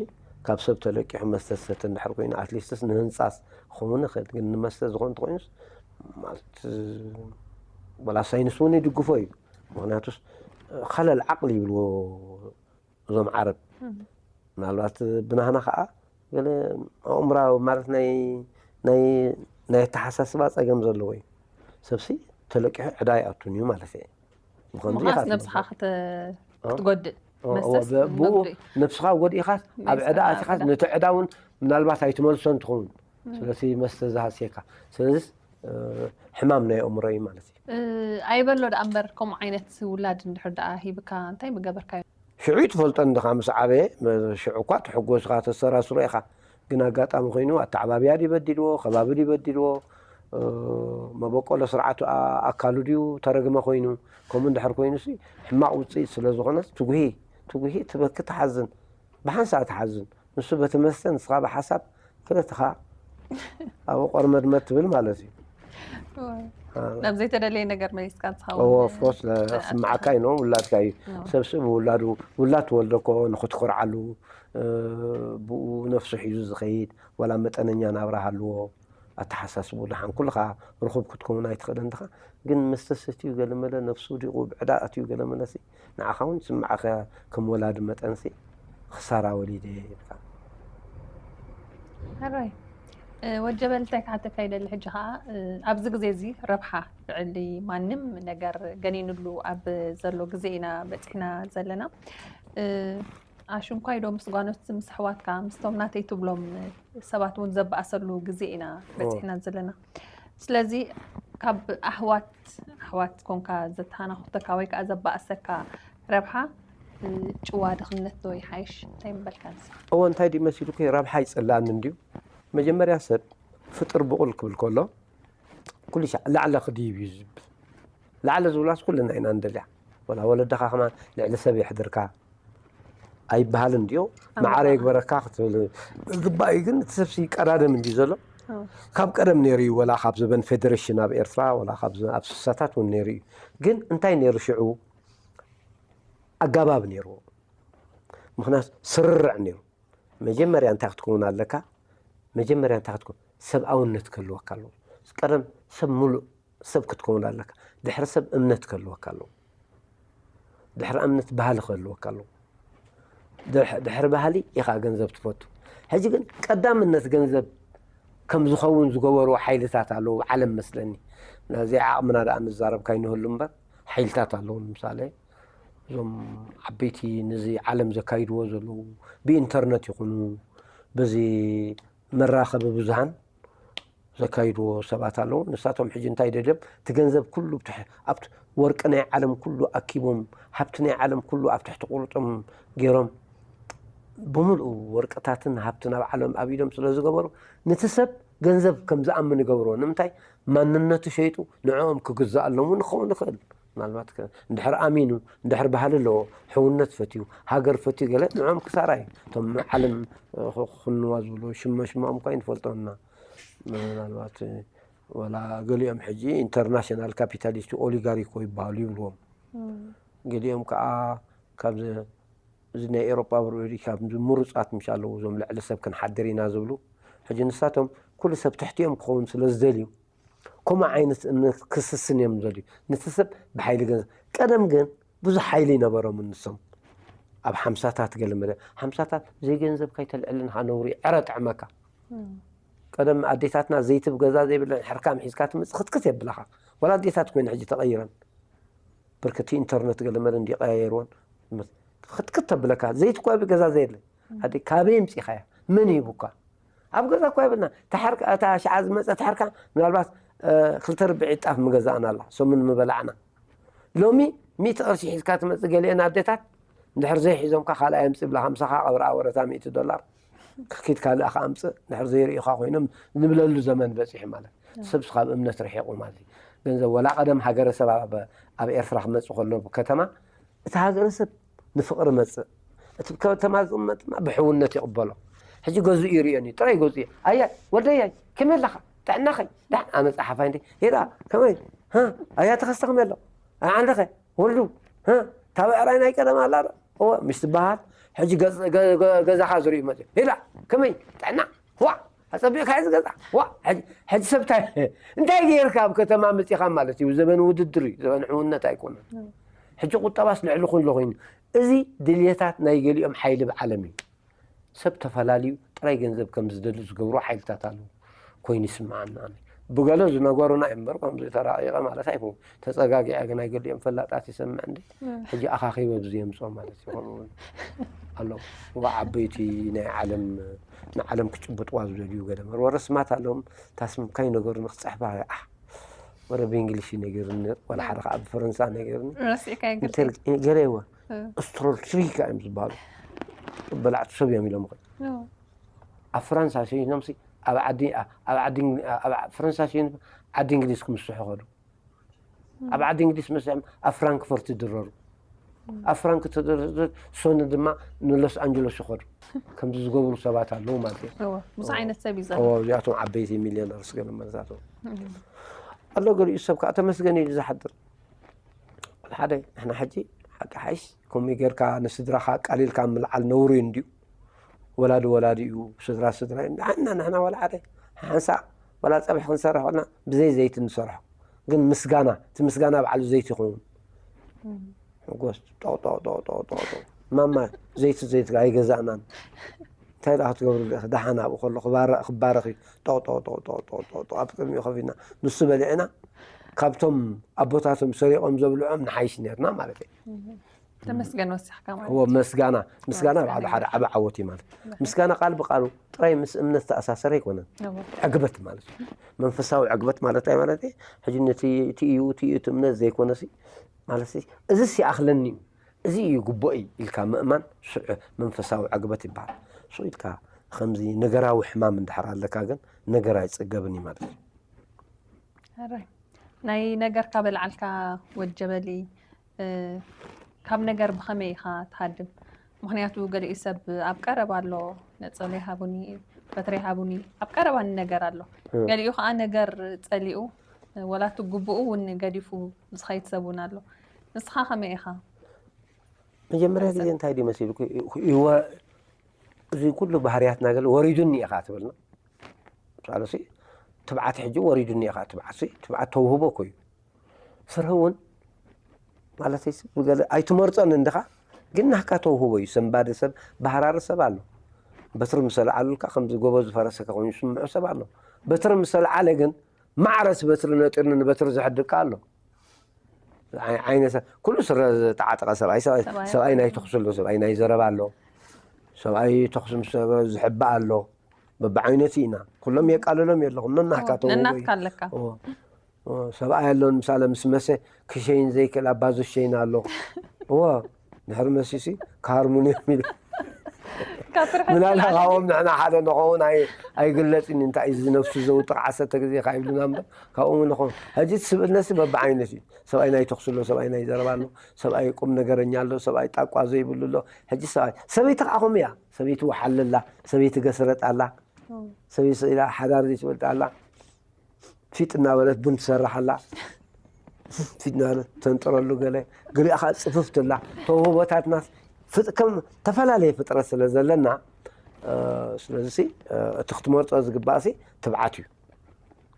ካብ ሰብ ተለቂሑ መስተ ዝሰተ እንድሕር ኮይኑ ኣትሊስትስ ንህንፃስ ክኸውን ይኽእል። ግን ንመስተ ዝኾን ተኮይኑስ ማለት ወላ ሳይንስ እውን ይድግፎ እዩ። ምክንያቱስ ኸለል ዓቕሊ ይብልዎ እዞም ዓረብ። ምናልባት ብናህና ከዓ ገለ ኣእምራዊ ማለት ናይ ናይ ናይ ኣተሓሳስባ ፀገም ዘለዎ እዩ። ሰብሲ ተለቂሑ ዕዳ ይኣቱን እዩ ማለት እየ። ብኸምዚ ኢኻ ምኻስ ነብስኻ ክትጎድእ ብኡ ነብስኻ ጎዲእኻስ ኣብ ዕዳ ኣቲኻስ ነቲ ዕዳ እውን ምናልባት ኣይትመልሶን ትኸውን። ስለዚ መስተ ዝሃስየካ ስለዚ ሕማም ናይ ኣእምሮ እዩ ማለት እዩ። ኣይበሎ ደኣ እምበር ከምኡ ዓይነት ውላድ እንድሕር ደኣ ሂብካ እንታይ ምገበርካዮ? ሽዑ ይትፈልጦ እንድኻ ምስ ዓበየ ሽዑ እኳ ትሕጎስኻ ተሰራስሮ ኢኻ። ግን ኣጋጣሚ ኮይኑ ኣተዓባብያ ድዩ በዲልዎ፣ ከባቢ ድዩ በዲልዎ፣ መበቆሎ ስርዓቱ ኣካሉ ድዩ ተረግመ ኮይኑ። ከምኡ እንድሕር ኮይኑ ሲ ሕማቕ ውፅኢት ስለ ዝኾነስ ትጉሂ ትጉሂ ትበኪ ትሓዝን። ብሓንሳእ ትሓዝን። ንሱ በቲ መስተ ንስኻ ብሓሳብ ክልተኻ ኣብ ቆርመድመድ ትብል ማለት እዩ። ናብ ዘይተደለየ ነገር መሊስካ ትኸውን። ኦፍኮርስ ለስማዓካ እዩ ነው ውላድካ እዩ። ሰብ ስብ ውላዱ ውላድ ተወልደ እኮ ንክትኮርዓሉ ብኡ ነፍሱ ሒዙ ዝኸይድ ዋላ መጠነኛ ናብራ ሃልዎ ኣተሓሳስቡ ደሓን ኩልኻ ርኹብ ክትከውን ኣይትኽእልን ድኻ። ግን መስተ ሰትዩ ገለመለ ነፍሱ ውዲቑ ብዕዳ ኣትዩ ገለመለ ሲ ንዓኻ እውን ዝስምዓኻ ከም ወላዲ መጠን ሲ ክሳራ ወሊደ ኢልካ። ሕራይ ወጀበል እንታይ ክሓተካ ይደሊ ሕጂ ከዓ ኣብዚ ግዜ እዚ ረብሓ ልዕሊ ማንም ነገር ገኒንሉ ኣብ ዘሎ ግዜ ኢና በፂሕና ዘለና። ኣሽንኳይ ዶ ምስ ጓኖት ምስ ኣሕዋትካ ምስቶም ናተይ ትብሎም ሰባት እውን ዘበኣሰሉ ግዜ ኢና በፂሕና ዘለና። ስለዚ ካብ ኣሕዋት ኣሕዋት ኮንካ ዘተሃናኹተካ ወይ ከዓ ዘበኣሰካ ረብሓ ጭዋ ድኽነት ዶ ይሓይሽ? እንታይ ምበልካ ንስኻ? እወ እንታይ ድዩ መሲሉኪ ረብሓ ይፅልኣኒ እንድዩ። መጀመርያ ሰብ ፍጥር ብቑል ክብል ከሎ ኩሉ ሻዕ ላዕለ ክድይብ እዩ ዝብል። ላዕለ ዝብላስ ኩልና ኢና ንደልያ። ወላ ወለድኻ ከማን ልዕሊ ሰብ የሕድርካ ኣይበሃልን ድዮ? ማዕረ የግበረካ ክትብል ግባእ እዩ። ግን እቲ ሰብሲ ይቀዳደም እንድዩ ዘሎ። ካብ ቀደም ነይሩ እዩ። ወላ ካብ ዘበን ፌደሬሽን ኣብ ኤርትራ ወላ ካብ ኣብ ስሳታት እውን ነይሩ እዩ። ግን እንታይ ነይሩ ሽዑ ኣጋባብ ነይርዎ። ምክንያቱ ስርርዕ ነይሩ። መጀመርያ እንታይ ክትከውን ኣለካ? መጀመርያ እንታይ ክትከውን? ሰብኣውነት ክህልወካ ኣለዎ። ቀደም ሰብ ሙሉእ ሰብ ክትከውን ኣለካ። ድሕሪ ሰብ እምነት ክህልወካ ኣለዎ። ድሕሪ እምነት ባህሊ ክህልወካ ኣለዎ። ድሕሪ ባህሊ ኢኻ ገንዘብ ትፈቱ። ሕጂ ግን ቀዳምነት ገንዘብ ከም ዝኸውን ዝገበሩ ሓይልታት ኣለዉ ዓለም መስለኒ። ነዚ ዓቕምና ደኣ ንዛረብ ካይንህሉ እምበር ሓይልታት ኣለዉ። ንምሳሌ እዞም ዓበይቲ ነዚ ዓለም ዘካይድዎ ዘለዉ ብኢንተርነት ይኹኑ በዚ መራኸቢ ብዙሃን ዘካይድዎ ሰባት ኣለዉ። ንሳቶም ሕጂ እንታይ ደልዮም እቲ ገንዘብ ኩሉ ኣብቲ ወርቂ ናይ ዓለም ኩሉ ኣኪቦም ሃብቲ ናይ ዓለም ኩሉ ኣብ ትሕቲ ቁርጦም ገይሮም ብምልኡ ወርቅታትን ሃብትን ኣብ ዓለም ኣብ ኢዶም ስለ ዝገበሩ ነቲ ሰብ ገንዘብ ከም ዝኣምን ይገብርዎ። ንምንታይ ማንነቱ ሸይጡ ንዕኦም ክግዛኣሎም እውን ክኸውን ይኽእል። ምናልባት እንድሕር ኣሚኑ እንድሕር ባህሊ ኣለዎ ሕውነት ፈትዩ ሃገር ፈትዩ ገለ ንዕኦም ክሳራ እዩ። እቶም ዓለም ክንዋ ዝብሎ ሽመ ሽማኦም እኳ ይንፈልጦና ምናልባት ወላ ገሊኦም ሕጂ ኢንተርናሽናል ካፒታሊስት ኦሊጋሪኮ ይበሃሉ ይብልዎም። ገሊኦም ከዓ ካብ እዚ ናይ ኤሮጳ ብርኡሪ ካብ ምሩፃት ምሽ ኣለዉ እዞም ልዕሊ ሰብ ክንሓድር ኢና ዝብሉ። ሕጂ ንሳቶም ኩሉ ሰብ ትሕቲኦም ክኸውን ስለ ዝደልዩ ከምኡ ዓይነት እምነት ክስስን እዮም ዝደልዩ። ነቲ ሰብ ብሓይሊ ገንዘብ፣ ቀደም ግን ብዙሕ ሓይሊ ይነበሮም ንሶም። ኣብ ሓምሳታት ገለ መለ፣ ሓምሳታት ዘይገንዘብ ከይተልዕልንኻ ነውሪ ዕረ ጥዕመካ። ቀደም ኣዴታትና ዘይቲ ብገዛ ዘይብለን ሕርካም ሒዝካ ትመጽእ ክትክት የብላኻ። ወላ ኣዴታት ኮይነ ሕጂ ተቐይረን። ብርክቲ ኢንተርነት ገለ መለ እንዲቀያየርዎን ክትክት ተብለካ። ዘይቲ እኳ ብገዛ ዘየለ። ኣደ ካበይ ኣምጺኻያ? መን ሂቡካ? ኣብ ገዛ እኳ የብልና። ተሓርካ፣ እታ ሽዓ ዝመጸት ሓርካ ምናልባት፣ እ፣ ክልተ ርብዒ ጣፍ ምገዛእና ኣላ። ሰሙን ምበላዕና። ሎሚ ሚእቲ ቅርሺ ሒዝካ ትመጽእ፣ ገሊአን ኣዴታት እንድሕር ዘይሒዞምካ ካልኣይ ኣምጽእ ብላ፣ ሃምሳኻ ቀብርኣ ወረታ ሚእቲ ዶላር። ክኪድ ካልእ ከኣ ኣምጽእ፣ እንድሕር ዘይርእዩኻ ኮይኖም ዝብለሉ ዘመን በጺሑ ማለት። ሰብስ ካብ እምነት ርሒቑ ማለት እዩ። ገንዘብ ወላ ቀደም ሃገረሰብ ኣብ፣ ኣብ ኤርትራ ክመጽእ ከሎ ከተማ፣ እቲ ሃገረሰብ ንፍቕሪ መጽእ፣ እቲ ከተማ ዝቕመጥ ድማ ብሕውነት ይቕበሎ። ሕጂ ገዝኡ ይርእየኒ፣ ጥራይ ገዝኡ እዩ። ኣየ ወደያይ፣ ከመይ ኣለኻ? ጥዕናኸይ? ደሓን፣ ኣመጻ ሓፋይ እንዴ? ሄዳ፣ ከመይ? ሃ? ኣያ ተኸስተ ከመይ ኣሎ? ኣይ ዓንደኸ? ወልዱ? ሃ? ታበ ዕራይ ናይ ቀደም ኣላ ዶ? እወ፣ ምስ ትበሃል፣ ሕጂ ገዝ-፣ ገ-፣ ገ-፣ ገዛኻ ዝርእዩ መጽእ። ሄዳ፣ ከመይ? ጥዕና? ዋእ! ኣጸቢቕካ እዩ ዝገዛ። ዋእ! ሕጂ፣ ሕጂ ሰብ እንታይ፣ እንታይ ገይርካ ኣብ ከተማ መጺኻ ማለት እዩ? ዘበን ውድድር እዩ፣ ዘበን ሕውነት ኣይኮነን። ሕጂ ቁጠባስ ልዕሊ ኩሉ ኮይኑ። እዚ ድልየታት ናይ ገሊኦም ሓይሊ ብዓለም እዩ። ሰብ ተፈላልዩ ጥራይ ገንዘብ ከም ዝደሊ ዝገብሩ ሓይልታት ኣለዉ ኮይኑ ይስምዓና። ኣነ ብገለ ዝነገሩና እዩ እምበር፣ ከምዚ ተራቒቐ ማለት ኣይኮን። ተጸጋጊዐ ግን ኣይገሊኦም ፈላጣት ይሰምዕ እንዴ? ሕጂ ኣኻኺበ ብዚ የምጽኦ ማለት እዩ። ከምኡ እውን ኣለዉ። እዋ ዓበይቲ ናይ ዓለም፣ ንዓለም ክጭብጥዋ ዝደልዩ ገለ መርወረ ስማት ኣለዎም። ታስምካይ ነገሩ ንክጽሕፋ፣ ኣሕ፣ ወረ ብእንግሊሽ እዩ ነጊሩኒ፣ ወላ ሓደ ከዓ ብፈረንሳ ነጊሩኒ። ረሲዕካዮ ገለ? ኢንቴል-፣ ገለ እወ። እ። ስትሮል ትሪካ እዮም ዝበሃሉ። በላዕቲ ሰብ እዮም ኢሎም። እ። ኣብ ፈረንሳ ሲኖምሲ፣ ኣብ ዓዲ፣ ኣብ ዓዲ፣ ኣብ ፈረንሳ ሲኖም፣ ዓዲ እንግሊዝ ክምስሑ ኸዱ። ኣብ ዓዲ እንግሊዝ መሲሖም ኣብ ፍራንክፈርት ይድረሩ። ኣብ ፍራንክ ተደረሩ፣ ሶኒ ድማ ንሎስ ኣንጀለስ ይኸዱ። ከምዚ ዝገብሩ ሰባት ኣለዉ ማለት እዩ። እወ፣ ብዙሕ ዓይነት ሰብ እዩ ዘሎ። እወ፣ እዚኣቶም ዓበይቲ ሚልዮነርስ ገለ መለታት ኣለዉ። እም። ኣሎ ገሊኡ ሰብ ከዓ ተመስገን ኢሉ ዝሓድር። ሓደ፣ ንሕና ሕጂ ሓቂ ሓይሽ፣ ከምኡ ጌርካ ንስድራኻ ኣቃሊልካ ምልዓል ነውሪ እንድዩ። ወላዲ ወላዲ እዩ፣ ስድራ ስድራ እዩ። ንሕና፣ ንሕና ወላ ሓደ፣ ሓንሳእ ወላ ጸብሒ ክንሰርሕ ከለና ብዘይ ዘይቲ ንሰርሖ። ግን ምስጋና፣ እቲ ምስጋና ባዕሉ ዘይቲ ይኸውን። እም። ሕጎስ፣ ጦቕ፣ ጦቕ፣ ጦቕ፣ ጦቕ፣ ጦቕ፣ ጦቕ። ማማ፣ ዘይቲ፣ ዘይቲ ኣይገዛእናን። እንታይ ደኣ ክትገብሩ ኢኺ? ደሓን ኣብኡ ከሎ ክባረ-፣ ክባረኽ እዩ። ጦቕ፣ ጦቕ፣ ጦቕ፣ ጦቕ፣ ጦቕ፣ ጦቕ፣ ጦቕ፣ ኣብ ቅድሚኡ ከፊትና። ንሱ በሊዕና፣ ካብቶም ኣቦታቶም ሰሪቖም ዘብልዖም ንሓይሽ ነርና ማለት እዩ። እም። ተመስገን ወሲኽካ ማለት እዎ፣ እዩ። መስጋና፣ ምስጋና ምስጋና ባዕሉ ሓደ ይበል። ዓቢ ዓወት እዩ ማለት። ምስጋና ቃል ብቃሉ ጥራይ ምስ እምነት ዝተኣሳሰረ ኣይኮነን። እዎ። ዕግበት ማለት እዩ። መንፈሳዊ ዕግበት ማለት እንታይ ማለት እዩ? ሕጂ ነቲ፣ እቲ እዩ፣ እቲ እዩ፣ እቲ እምነት ዘይኮነሲ፣ ማለት ሲ፣ እዚስ ይኣኽለኒ እዩ፣ እዚ እዩ ግቡእይ ኢልካ ምእማን፣ ሽዑ መንፈሳዊ ዕግበት ይበሃል። ሽዑ ኢልካ ከምዚ ነገራዊ ሕማም እንድሕር ኣለካ ግን ነገር ኣይጽገብን እዩ ማለት እዩ። ሕራይ። ናይ ነገርካ በልዓልካ ወጀበሊ፣ እ፣ ካብ ነገር ብኸመይ ኢኻ ትሃድም? ምኽንያቱ ገሊኡ ሰብ ኣብ ቀረባ ኣሎ፣ ነጸሎ ይሃቡኒ፣ በትሪ ይሃቡኒ፣ ኣብ ቀረባ ነገር ኣሎ። እ። ገሊኡ ኸኣ ነገር ጸሊኡ፣ ወላ እቲ ግቡኡ እውን ገዲፉ ዝኸይድ ሰብ እውን ኣሎ። ንስኻ ከመይ ኢኻ? መጀመርያ ግዜ እንታይ ድዩ መሲሉኩ? ይወ-፣ እዚ ኩሉ ባህርያትና ገለ ወሪዱኒ ኢኻ ትብልና። ምሳለሲ ትብዓት ሕጂ ወሪዱኒ ኢኻ፣ ትብዓትሲ፣ ትብዓት ተውህቦ እኮ እዩ። ስርሒ እውን ማለተይሲ ብገለ ኣይትመርጾን እንድኻ፣ ግን ናህካ ተውህቦ እዩ። ሰንባዲ ሰብ፣ ባህራሪ ሰብ ኣሎ። በትሪ ምስ ኣልዓሉልካ ከምዚ ጎበዝ ፈረሰካ ኮይኑ ዝስምዑ ሰብ ኣሎ። በትሪ ምስ ኣልዓለ ግን ማዕረስ በትሪ ነጢርኒ ንበትሪ ዝሕድካ ኣሎ። ኣይ-፣ ዓይነ ሰብ፣ ኩሉ ስረ ዝተዓጠቐ ሰብኣይ፣ ሰብኣይ፣ ሰብኣይ። ሰብኣይ ናይ ተኹሲ ኣሎ፣ ሰብኣይ ናይ ዘረባ ኣሎ፣ ሰብኣይ ተኹሲ ምስ ሰበ ዝሕባእ ኣሎ። በብዓይነቱ ኢና። ኩሎም የቃልሎም የለኹም። ነናህካ እዎ፣ ተውህቦ እዩ። ነናትካ ኣለካ። እዎ። እዎ፣ ሰብኣይ ኣሎ፣ ምሳሌ ምስ መሰ ክሸይን ዘይክእል ኣባዞ ሸይን ኣሎ። እዎ፣ ድሕሪ መሲሲ ክሃርሙኒ እዮም ኢሉ። ካብ ፍርሒ ምናልባት ዝለዓለ ካብኦም ንሕና ሓደ ንኸውን ኣይ-፣ ኣይግለጽን እዩ። እንታይ እዩ እዚ ነፍሱ ዘውጥቕ ዓሰርተ ግዜ ካብ ይብሉና እምበር፣ ካብኦም ንኸውን። ሕጂ እቲ ስብእነሲ በብዓይነት እዩ። ሰብኣይ ናይ ተኹሲ ኣሎ፣ ሰብኣይ ናይ ዘረባ ኣሎ፣ ሰብኣይ ቁም ነገረኛ ኣሎ፣ ሰብኣይ ጣቋ ዘይብሉ ኣሎ። ሕጂ ሰብኣይ፣ ሰበይቲ ከዓ ከምኡ እያ። ሰበይቲ ወሓል ኣላ፣ ሰበይቲ ገስረጥ ኣላ፣ እም። ሰበይቲ ኢላ ሓዳር ዘይትፈልጥ ኣላ። ፊጥ እናበለት ቡን ትሰርሕ ኣላ። ፊጥ እናበለት ተንጥረሉ ገለ፣ ገሊኣ ከዓ ጽፍፍ ትብላ። ተውህቦታትና ፍጥ-፣ ከም ዝተፈላለየ ፍጥረት ስለ ዘለና፣ እ፣ ስለዚሲ፣ እ፣ እቲ ክትመርጾ ዝግባእሲ ትብዓት እዩ።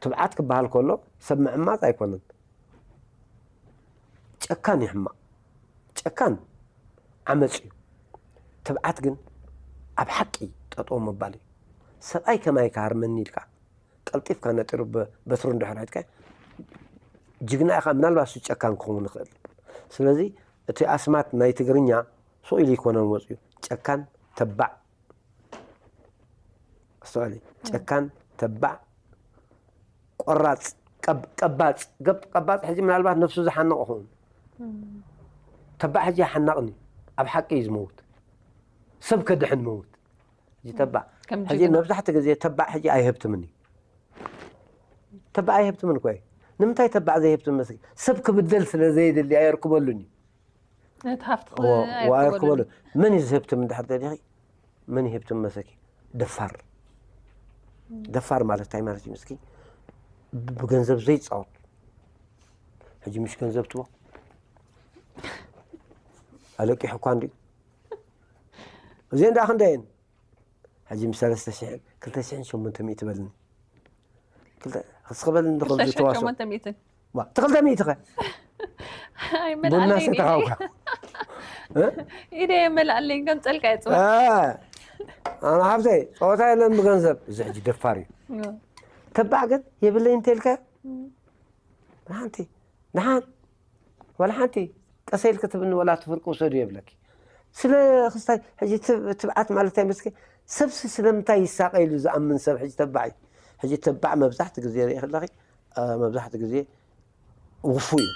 ትብዓት ክበሃል ከሎ ሰብ ምዕማፅ ኣይኮነን። ጨካን እዩ ሕማቕ። ጨካን ዓመፅ እዩ። ትብዓት ግን ኣብ ሓቂ ጠጠው ምባል እዩ። ሰብኣይ ከማይ ክሃርመኒ ኢልካ ቀልጢፍካ ነጢሩ በትሩ እንድሕር ሒዝካ ጅግና ኢኻ። ምናልባት እሱ ጨካን ክኸውን ይኽእል። ስለዚ እቲ ኣስማት ናይ ትግርኛ ሱቕ ኢሉ ይኮነን ወፅዩ። ጨካን፣ ተባዕ፣ ኣስተውዕሊ። ጨካን፣ ተባዕ፣ ቆራፅ፣ ቀብ- ቀባፅ። ገብ- ቀባፅ ሕጂ ምናልባት ነፍሱ ዝሓንቕ ይኸውን። ተባዕ ሕጂ ሓናቕኒ ኣብ ሓቂ እዩ ዝመውት። ሰብ ከድሕን መውት። ሕጂ ተባዕ ከም ሕጂ ጅግና። መብዛሕትኡ ግዜ ተባዕ ሕጂ ኣይህብትምን እዩ። ተባዕ ኣይህብትምን እኮ እዩ። ንምንታይ ተባዕ ዘይህብትም መስኪ? ሰብ ክብደል ስለ ዘይደሊ ኣየርክበሉን እዩ። ነቲ ሃፍቲ ወ- ኣየርክበሉን። ወኣየርክበሉ። መን እዩ ዝህብትም እንድሕር ደሊኺ? መን ይህብትም መሰኪ? ደፋር። ደፋር ማለት እንታይ ማለት እዩ መስኪ? ብ- ብገንዘብ ዘይፃወት። ሕጂ ምሽ ገንዘብ ትቦ ኣለቂሑ እኳ እንዲ እዚአን ደኣ ክንደየን? ሕጂ ምስ ሰለስተ ሽሕን ክልተ ሽሕን ሸሞንተ ሚእቲ በልኒ። ክልተ- እስኺ በልኒ እንዶ ከምዚ ተዋስኦ። ሸሞንተ ሚእትን ዋ፣ እቲ ክልተ ሚእቲ ኸ? ቡና ኣይመልኣለይን ሰተኻውካ። እ? ኢደ የመልኣለይን ከምፀልካ እየ ፅባሕ። እ፣ ኣነ ሃብተይ፣ ፀወታ የለን ብገንዘብ። እዚ ሕጂ ደፋር እዩ። ተባዕ ግን የብለይ እንተልካ፣ ንሓንቲ፣ ንሓን፣ ዋላ ሓንቲ ቀሰ ኢልክ ትብኒ፣ ዋላ እቲ ፍርቂ ውሰዱ የብለኪ። ስለ ክስታይ፣ ሕጂ ትብ- ትብዓት ማለት እንታይ መስኪ? ሰብሲ ስለምንታይ ይሳቐ ኢሉ ዝኣምን ሰብ ሕጂ ተባዕ እዩ። ሕጂ ተባዕ መብዛሕትኡ ግዜ ርኢ ከለኺ፣ እ፣ መብዛሕትኡ ግዜ ውፉይ እዩ።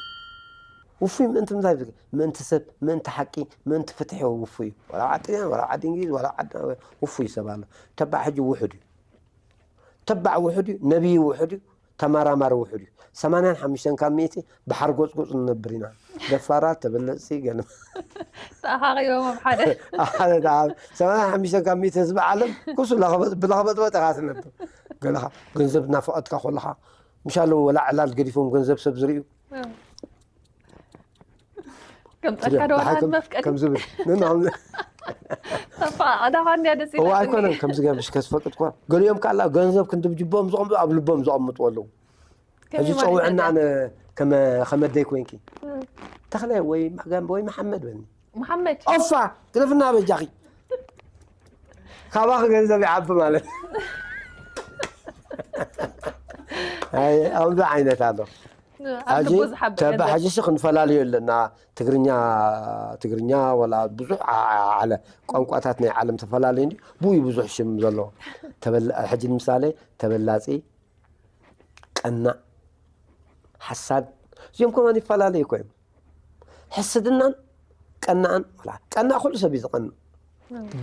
ውፉይ ምእንቲ ምንታይ ዝግ-? ምእንቲ ሰብ፣ ምእንቲ ሓቂ፣ ምእንቲ ፍትሒ ውፉይ እዩ። ዋላ ኣብ ዓዲ ጥልያን፣ ዋላ ኣብ ዓዲ እንግሊዝ፣ ዋላ ኣብ ዓዲ ውፉይ ሰብ ኣሎ። ተባዕ ሕጂ ውሑድ እዩ። ተባዕ ውሑድ እዩ፣ ነቢይ ውሑድ እዩ፣ ተመራማሪ ውሑድ እዩ። ሰማንያን ሓሙሽተን ካብ ሚእቲ ብሓርጎፅጎፅ ንነብር ኢና። ደፋራት፣ ተበለፅቲ፣ ገለ ተኣኻኺቦም ኣብ ሓደ ሓደ ደኣ ሰማንያን ሓሙሽተን ካብ ሚእቲ ህዝቢ ዓለም ኩሱ ብለኸበጥበጥ ኢኻ ትነብር። ገለኻ ገንዘብ እናፈቐድካ ከለኻ ምሽ ኣለዉ ወላ ዕላል ገዲፎም ገንዘብ ሰብ ዝርእዩ ከም ጸካ ዶ ብሓይ ከም- መፍቀዲ ከም ዝብል ንናም ተፋ ኣዳኻ እንዲያ ደስ እዋ ኢላ ኣይኮነን ከምዚ ገምሽ ከስፈቅድ እኳ ገሊኦም ካላ ገንዘብ ክንድብጅቦም ዝቐምጡ ኣብ ልቦም ዘቐምጡ ኣለዉ። ሕጂ ጸውዕና ኣነ ከመ- ከመደይ ኮንኪ ተኽለ ወይ ማጋምበ ወይ መሓመድ በኒ መሓመድ ኦፋ ግደፍና በጃኺ ካባኺ ገንዘብ ይዓቢ ማለት ኣይ፣ ኣብዚ ዓይነት ኣሎ ኣብ ሕጂ ልቡ ዝሓብእ ተባ ገንዘብ። ሕጂ ሲ ክንፈላለዩ ኣለና ትግርኛ ትግርኛ ወላ ብዙሕ ዓ- ዓ- ዓለ ቋንቋታት ናይ ዓለም ተፈላለዩ እንዲ ብኡ ብዙሕ ሽም ዘለዎ ተበላ- ሕጂ ንምሳሌ ተበላፂ ቀናእ ሓሳድ እዚኦም ከማን ይፈላለዩ እኮ እዮም ሕስድናን ቀናእን ወላ ቀናእ ኩሉ ሰብ እዩ ዝቐንእ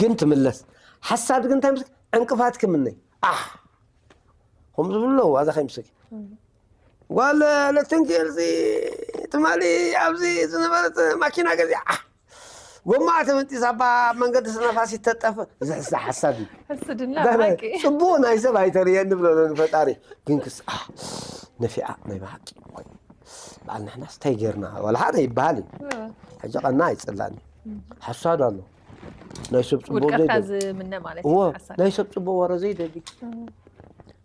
ግን ትምለስ ሓሳድ ግን እንታይ ምስ ዕንቅፋት ክምነይ ኣሕ ከም ዝብሉ ኣለዉ ኣዛ ከይምስል ጓል ለትንኪ እዚ ትማሊ ኣብዚ ዝነበረት ማኪና ገዚኣ ጎማ ተመንጢሳ ባ መንገዲ ስነፋስ ይተጠፍ ዝሕሳ ሓሳድ እዩ ሕስድና ዳህና ብሓቂ ፅቡቅ ናይ ሰብ ኣይተርእየኒ ብሎ ንፈጣሪ ግን ክስ ኣሕ፣ ነፊዓ ናይ ብሓቂ በዓል ንሕናስ እንታይ ጌርና ዋላ ሓደ ይበሃል እዩ ሕጂ ቀና ኣይፅላኒ ሓሳድ ኣሎ ናይ ሰብ ፅቡቅ ውድቀትካ ዘይደሊ ዝምነ ማለት እዎ እዩ ሓሳድ ናይ ሰብ ፅቡቅ ወረ ዘይደሊ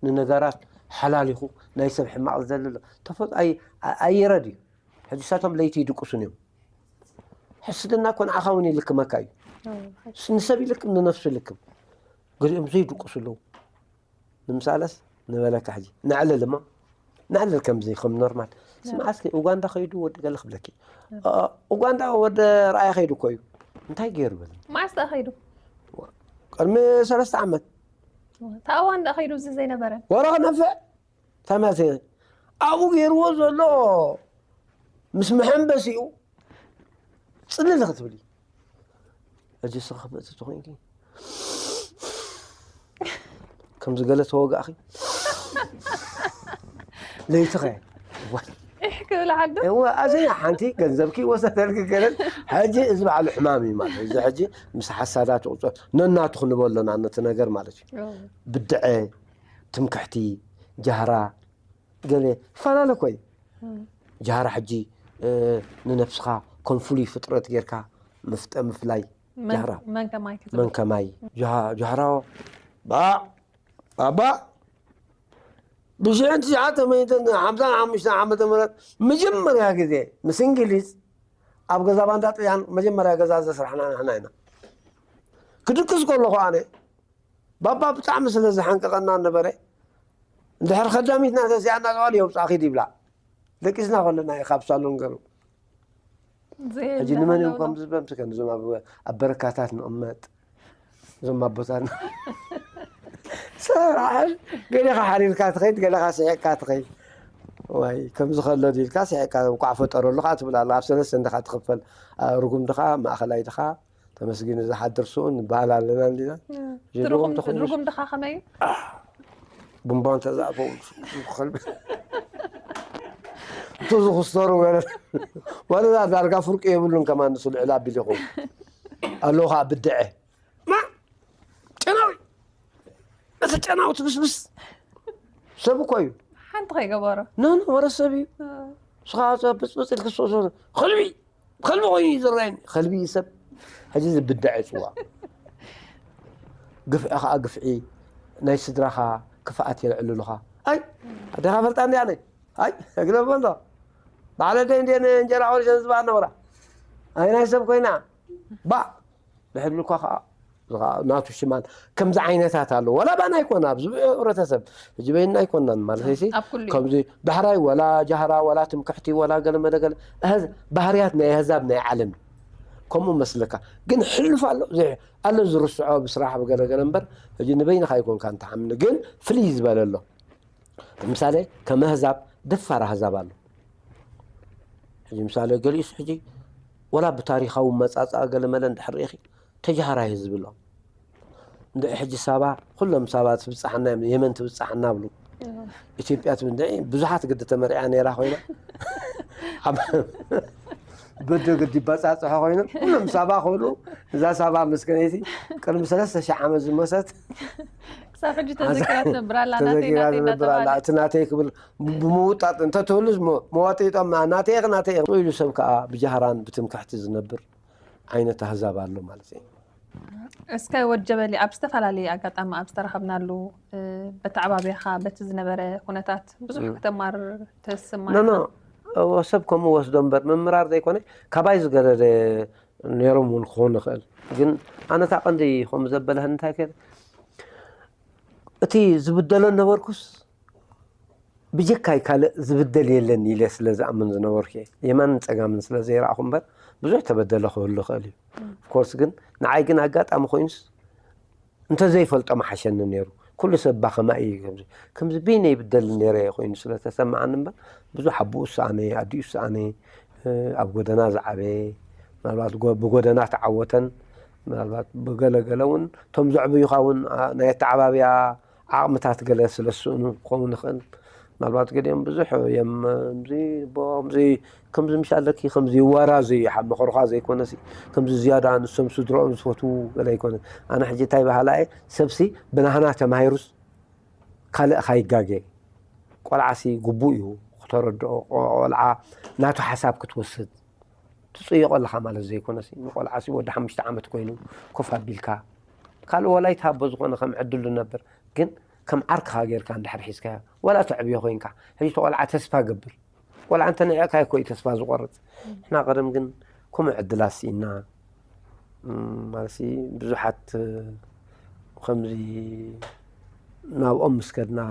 ንነገራት ሓላሊኹ ናይ ሰብ ሕማቕ ዝደሊ ኣሎ ተፈጥ ኣይ- ኣይ- ኣይረድ እዩ ሕጂ ሳቶም ለይቲ ይድቅሱን እዮም ሕስድና እኮ ንዓኻ እውን ይልክመካ እዩ ንሰብ ይልክም ንነፍሱ ይልክም ገሊኦም ዘይድቅሱ ኣለዉ ንምሳለስ ንበለካ ሕጂ ነዕልል እሞ ነዕልል ከምዚ ከም ኖርማል ስምዓ እስኪ ኡጋንዳ ከይዱ ወዲ ገለ ክብለኪ ኡጋንዳ ወደ ረኣያ ከይዱ እኮ እዩ እንታይ ገይሩ በለ መዓስ ተኸይዱ ቅድሚ ሰለስተ ዓመት ታዋን ዳ ከይዱ እዚ ዘይነበረ ወረ ክነፍዕ እንታይ ማለት እዩ ኣብኡ ገይርዎ ዘሎ ምስ መሐንበሲኡ ፅልል ክትብል እዩ ሕጂ ስኻ መፅቲ ኮይንኪ ከምዚ ገለ ተወጋእኺ ለይትኸ ኢሕ ክብል ዓዱ እወ ኣዘያ ሓንቲ ገንዘብኪ ወሰደልኪ ገለን ሕጂ እዚ በዓሉ ሕማም እዩ ማለት እዚ ሕጂ ምስ ሓሳዳት ቁፅር ነናቱ ክንበሎ ኣለና ነቲ ነገር ማለት እዩ ብድዐ ትምክሕቲ ጃህራ ገለ ይፈላለ እኮ እዩ ጃህራ ሕጂ ንነብስኻ ከም ፍሉይ ፍጥረት ጌርካ ምፍጠ ምፍላይ ጃህራ መን ከማይ ክትብል መን ከማይ ጃህራ ባእ ኣባእ ብሽሕን ትሽዓተ ሚእትን ሓምሳን ሓሙሽተን ዓመተ ምህረት መጀመርያ ግዜ ምስ እንግሊዝ ኣብ ገዛ ባንዳ ጥልያን መጀመርያ ገዛ ዘስራሕና ንሕና ኢና። ክድቅስ ከለኹ ኣነ ባባ ብጣዕሚ ስለ ዝሓንቀቐና ነበረ። እንድሕር ከዳሚትና ተሲኣና ዝባል የውፃእኺ ይብላ። ደቂስና ከለና እዩ ካብ ሳሎን ገሩ። ሕጂ ንመን እዮም ከም ዝበምስከን እዞም ኣብ በረካታት ንቕመጥ እዞም ኣቦታትና ሰራሕን ገሌኻ ሓሪርካ ትኸይድ፣ ገሌኻ ስሒቕካ ትኸይድ። ዋይ ከምዚ ከሎ ድልካ ስሒቕካ እንኳዕ ፈጠረሉ ከዓ ትብል ኣላ። ኣብ ሰለስተ እንድኻ ትኽፈል፣ ርጉም ድኻ፣ ማእኸላይ ድኻ፣ ተመስጊኑ ዝሓድር ስኡን ንበሃል ኣለና እንዲና። ርጉም ድኻ ከመይ እዩ? ቡምባ እንተዝኣፈው ከልቢ እንተ ዝኽስተሩ ገለ ወለዳ ዳርጋ ፍርቂ የብሉን። ከማን ንሱ ልዕል ኣቢል ይኸውን ኣለዉ ከዓ ብድዐ ማ ጨናዊ እቲ ጨናዊ ትብስብስ ሰብ እኮ እዩ። ሓንቲ ከይገበሮ ኖ ኖ ወረ ሰብ እዩ። ስኻ ብፅብፅ ኢልክ ሰ ከልቢ ከልቢ ኮይኑ እዩ ዝረኣየኒ። ከልቢ እዩ ሰብ። ሕጂ እዚ ብድዐ ይፅዋዕ። ግፍዒ ከዓ ግፍዒ ናይ ስድራኻ ክፍኣት የልዕልሉኻ። ኣይ ኣዴኻ ፈልጣ እንዲ ኣነ ኣይ እግለቦ እንዶ ባዕለ ደይ እንዲ እንጀራ ቆሪሰ ዝብኣ ነበራ ኣይ ናይ ሰብ ኮይና ባ ድሕር ኢልኳ ከዓ ናቱ ሽማል ከምዚ ዓይነታት ኣሎ። ወላ ባና ኣይኮና ኣብዚ ሕብረተሰብ ሕጂ በይና ኣይኮናን ማለት ሲ ከምዚ ዳሕራይ ወላ ጃህራ ወላ ትምክሕቲ ወላ ገለ መለ ገለ ባህርያት ናይ ኣህዛብ ናይ ዓለም ከምኡ መስለካ ግን ሕሉፍ ኣሎ ኣሎ ዝርስዖ ብስራሕ ብገለገለ እምበር ሕጂ ንበይንኻ ኣይኮንካ እንተሓምኒ ግን ፍልይ ዝበለ ኣሎ። ምሳሌ ከም ኣህዛብ ደፋር ኣህዛብ ኣሎ። ሕጂ ምሳሌ ገሊኡስ ሕጂ ወላ ብታሪኻዊ መጻጻ ገለ መለ እንድሕር ርኢኺ ተጃህራይ ህዝቢ ኣሎ። እንድዒ ሕጂ ሳባ ኩሎም ሳባ ትብጻሓና እዮም የመን ትብጻሓና ብሉ። ኢትዮጵያ ትብል እንድዒ ብዙሓት ግዲ ተመሪዓ ነይራ ኮይና በደ ግዲ ይባጻጽሖ ኮይኖም ኩሎም ሳባ ክብሉ እዛ ሳባ መስከነይቲ ቅድሚ ሰለስተ ሺሕ ዓመት ዝሞተት ክሳብ ሕጂ ተዘኪራ ትነብር ኣላ ናተይ ተዘኪራ ናተይ ትነብር ኣላ። እናተባህለት። እቲ ናተይ ክብል ብ- ብምውጣጥ እንተትህሉስ ሞ- መዋጢጦም ናተይ ኢኽ ናተይ ኢኽ ኢሉ ሰብ ከዓ ብጃህራን ብትምክሕቲ ዝነብር ዓይነት ኣህዛብ ኣሎ ማለት እዩ። እስከ ወድ ጀበሊ ኣብ ዝተፈላለየ ኣጋጣሚ ኣብ ዝተረኸብናሉ እ፣ በተዓባብያኻ በቲ ዝነበረ ኩነታት ብዙሕ ም። ከተማርር ተስማ ኖ ኖ ኢኻ። እዎ፣ ሰብ ከምኡ ወስዶ እምበር ምምራር ዘይኮነ ካባይ ዝገደደ ነይሮም እውን ክኾኑ ይኽእል። ግን ኣነ እታ ቀንዲ ከምኡ ዘበለህኒ እንታይ ከ እቲ ዝብደሎ ነበርኩስ ብጀካይ ካልእ ዝብደል የለን ኢለ ስለ ዝኣምን ዝነበርኩ እየ። የማንን ጸጋምን ስለ ዘይረኣኹ እምበር ብዙሕ ተበደለ ክህሉ ይኽእል እዩ። ኦፍኮርስ ግን ንዓይ ግን ኣጋጣሚ ኮይኑስ እንተዘይፈልጦ ምሓሸኒ ነይሩ። ኩሉ ሰብ እባ ከማይ እዩ ከምዚ ከምዚ በይነይ ይብደል ነይረ ኮይኑ ስለ ተሰምዓኒ እምበር ብዙሕ ኣቦኡ ዝሰኣነ ኣዲኡ ዝሰኣነ ኣብ ጎደና ዝዓበየ ምናልባት ጎ- ብጎደና ተዓወተን ምናልባት ብገለገለ እውን እቶም ዘዕብዩኻ እውን ኣ- ናይ ኣተዓባብያ ዓቕምታት ገለ ስለ ዝስእኑ ክኸውን ይኽእል። ምናልባት ገሊኦም ብዙሕ እዮም ከምዚ ቦ- ከምዚ ከምዚ ምሽ ኣለኪ ከምዚ ይዋራዙ እዩ ሓብ መኸርኳ ዘይኮነሲ ከምዚ ዝያዳ ንሶም ስድረኦም ዝፈትዉ ገለ ኣይኮነን። ኣነ ሕጂ እንታይ በሃላ እየ ሰብሲ ብናህና ተማሂሩስ ካልእ ካይጋገ ቆልዓሲ ግቡእ እዩ ክተረድኦ ቆልዓ ናቱ ሓሳብ ክትወስድ ትፅየቆ ኣለኻ ማለት ዘይኮነሲ ንቆልዓሲ ወዲ ሓሙሽተ ዓመት ኮይኑ ኮፍ ኣቢልካ ካልእ ወላ ይትሃቦ ዝኾነ ከም ዕድል ዝነብር ግን ከም ዓርክኻ ጌርካ እንድሕር ሒዝካዮ ዋላ ተዕብዮ ኮይንካ ሕጂ ተቆልዓ ተስፋ ገብር ቆልዓ እንተ ንዕቕካ እኮ እዩ ተስፋ ዝቆርፅ። ንሕና ቀደም ግን ከምኡ ዕድላት ስኢና ማለት ብዙሓት ከምዚ ናብኦም ምስ ከድና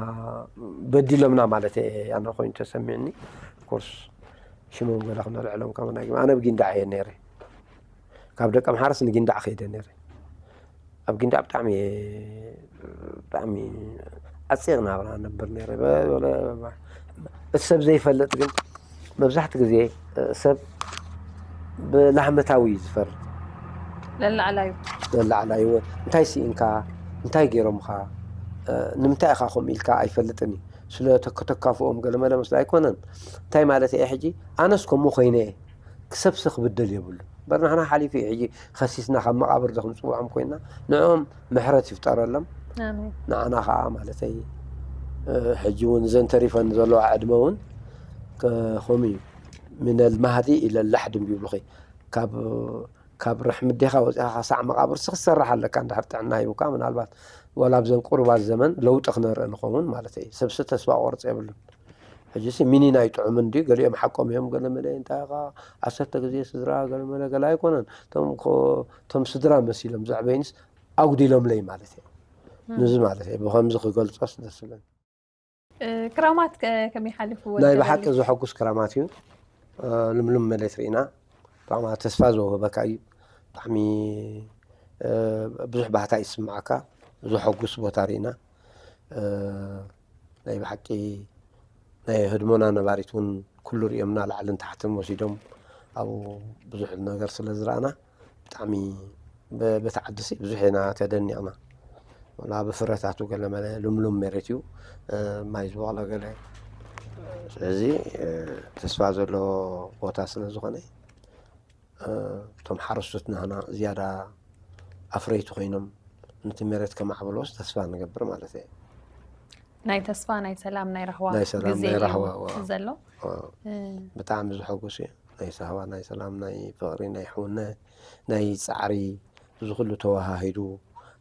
በዲሎምና ማለት እየ ኣነ ኮይኑ ተሰሚዕኒ ኮርስ ሽሞም ገለ ክነልዕሎም ከመና ኣነ ብጊንዳዕ እየ ነይረ ካብ ደቂ ኣምሓርስ ንጊንዳዕ ከይደ ነይረ ኣብ ጊንዳዕ ብጣዕሚ ብጣዕሚ ዓፂቕ ናብራ ነብር ነይረ እቲ ሰብ ዘይፈልጥ ግን መብዛሕቲ ግዜ ሰብ ብላህመታዊ እዩ ዝፈርድ ለላዕላዩ ለላዕላዩ እንታይ ስኢንካ እንታይ ገይሮምካ ንምንታይ ኢኻ ከምኡ ኢልካ ኣይፈልጥን እዩ ስለ ከተካፍኦም ገለመለ መስለ ኣይኮነን እንታይ ማለት እየ ሕጂ ኣነስ ከምኡ ኮይነ እየ ክሰብሲ ክብደል የብሉ እምበር ንሕና ሓሊፉ እዩ ሕጂ ከሲስና ካብ መቃብር ዶ ክንፅውዖም ኮይና ንዕኦም ምሕረት ይፍጠረሎም ንዓና ከዓ ማለተይ ሕጂ እውን እዘን ተሪፈን ዘለዋ ዕድመ እውን ከምኡ እዩ ሚነል ማህዲ ኢለል ላሕድም ይብሉኺ ካብ ካብ ረሕሚ ኣዴኻ ወፂኻ ሳዕ መቓብር ስኽ ትሰርሕ ኣለካ። እንድሕር ጥዕና ሂቡካ፣ ምናልባት ዋላ ኣብዘን ቁሩባት ዘመን ለውጢ ክነርኢ ንኸውን ማለት እዩ። ሰብሲ ተስፋ ቆርፅ የብሉን። ሕጂ ሲ ሚኒን ኣይጥዑምን ድዩ? ገሊኦም ሓቆም እዮም። ገለ መለ እንታይ ኢኻ፣ ዓሰርተ ግዜ ስድራ፣ ገለ መለ፣ ገለ ኣይኮነን። እቶም ኮ-፣ እቶም ስድራ መሲሎም ዘዕበይንስ ኣጉዲሎምለይ ማለት እዩ። ንዚ ማለት እዩ። ብኸምዚ ክገልጾስ ደስ ይብለኒ። እ፣ ክራማት ከ-፣ ከመይ ሓሊፉ ናይ ወዲ ብሓቂ ገበሊ? ዘሐጉስ ክራማት እዩ። እ፣ ልምሉም መሬት ርኢና። ብጣዕሚ ተስፋ ዘውህበካ እዩ። ብጣዕሚ፣ እ፣ ብዙሕ ባህታ ይስማዓካ። ዘሐጉስ ቦታ ርኢና። እ፣ ናይ ብሓቂ ናይ ህድሞና ነባሪት እውን ኩሉ ርኦምና፣ ላዕልን ታሕትን ወሲዶም ኣብኡ ብዙሕ ነገር ስለ ዝረኣና ብጣዕሚ በ-፣ በቲ ዓዲ ሲ ብዙሕ ኢና ተደኒቕና። ወላ ብፍረታቱ ገለ መለ ልምሉም መሬት እዩ፣ እ፣ ማይ ዝበቕሎ ገለ። ስለዚ፣ እ፣ ተስፋ ዘለዎ ቦታ ስለ ዝኾነ፣ እ፣ እቶም ሓረስቶትና ህና ዝያዳ ኣፍረይቲ ኮይኖም ነቲ መሬት ከማዕብልዎስ ተስፋ ንገብር ማለት እዩ። ናይ ተስፋ፣ ናይ ሰላም፣ ናይ ራህዋ ናይ ሰላም፣ ግዜ ናይ እዩ ራህዋ፣ ዋ። ዘሎ። ዋ። እ፣ ብጣዕሚ ዘሐጉስ እዩ። ናይ ሳህዋ፣ ናይ ሰላም፣ ናይ ፍቕሪ፣ ናይ ሕውነት፣ ናይ ጻዕሪ፣ እዚ ኩሉ ተወሃሂዱ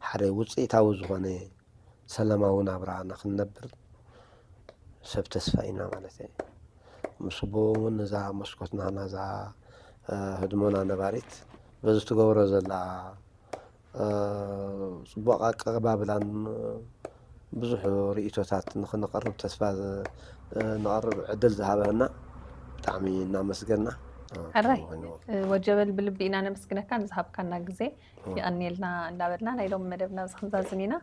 ሓደ ውጽኢታዊ ዝኾነ ሰላማዊ ናብራ ንኽንነብር ሰብ ተስፋ ኢና ማለት እዩ። ምስ ብኡ እውን ነዛ መስኮትና፣ ነዛ፣ እ፣ ህድሞና ነባሪት በዚ ትገብሮ ዘላ፣ እ፣ ጽቡቕ ኣቀባብላን ብዙሕ ርእይቶታት ንኽንቐርብ ተስፋ ዝ-፣ እ፣ ንቐርብ ዕድል ዝሃበና ብጣዕሚ እናመስገና። እ፣ ሕራይ፣ ኮይኑ። እ፣ ወጀበል ብልቢ ኢና ነመስግነካ ንዝሃብካና ግዜ። የቐንየልና እንዳበልና ናይ ሎሚ መደብና እዚ ክንዛዝም ኢና።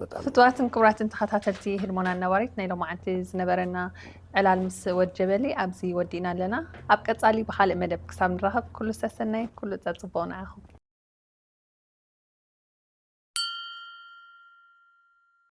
በጣም ፍቱዋትን ክቡራትን ተኸታተልቲ ህድሞና ነባሪት፣ ናይ ሎማዓንቲ ዝነበረና ዕላል ምስ ወጀበሊ ኣብዚ ወዲእና ኣለና። ኣብ ቀጻሊ ብኻልእ መደብ ክሳብ ንራኸብ ኩሉ ሰሰናይ፣ ኩሉ ጸጽቡቕ ንዓኹም።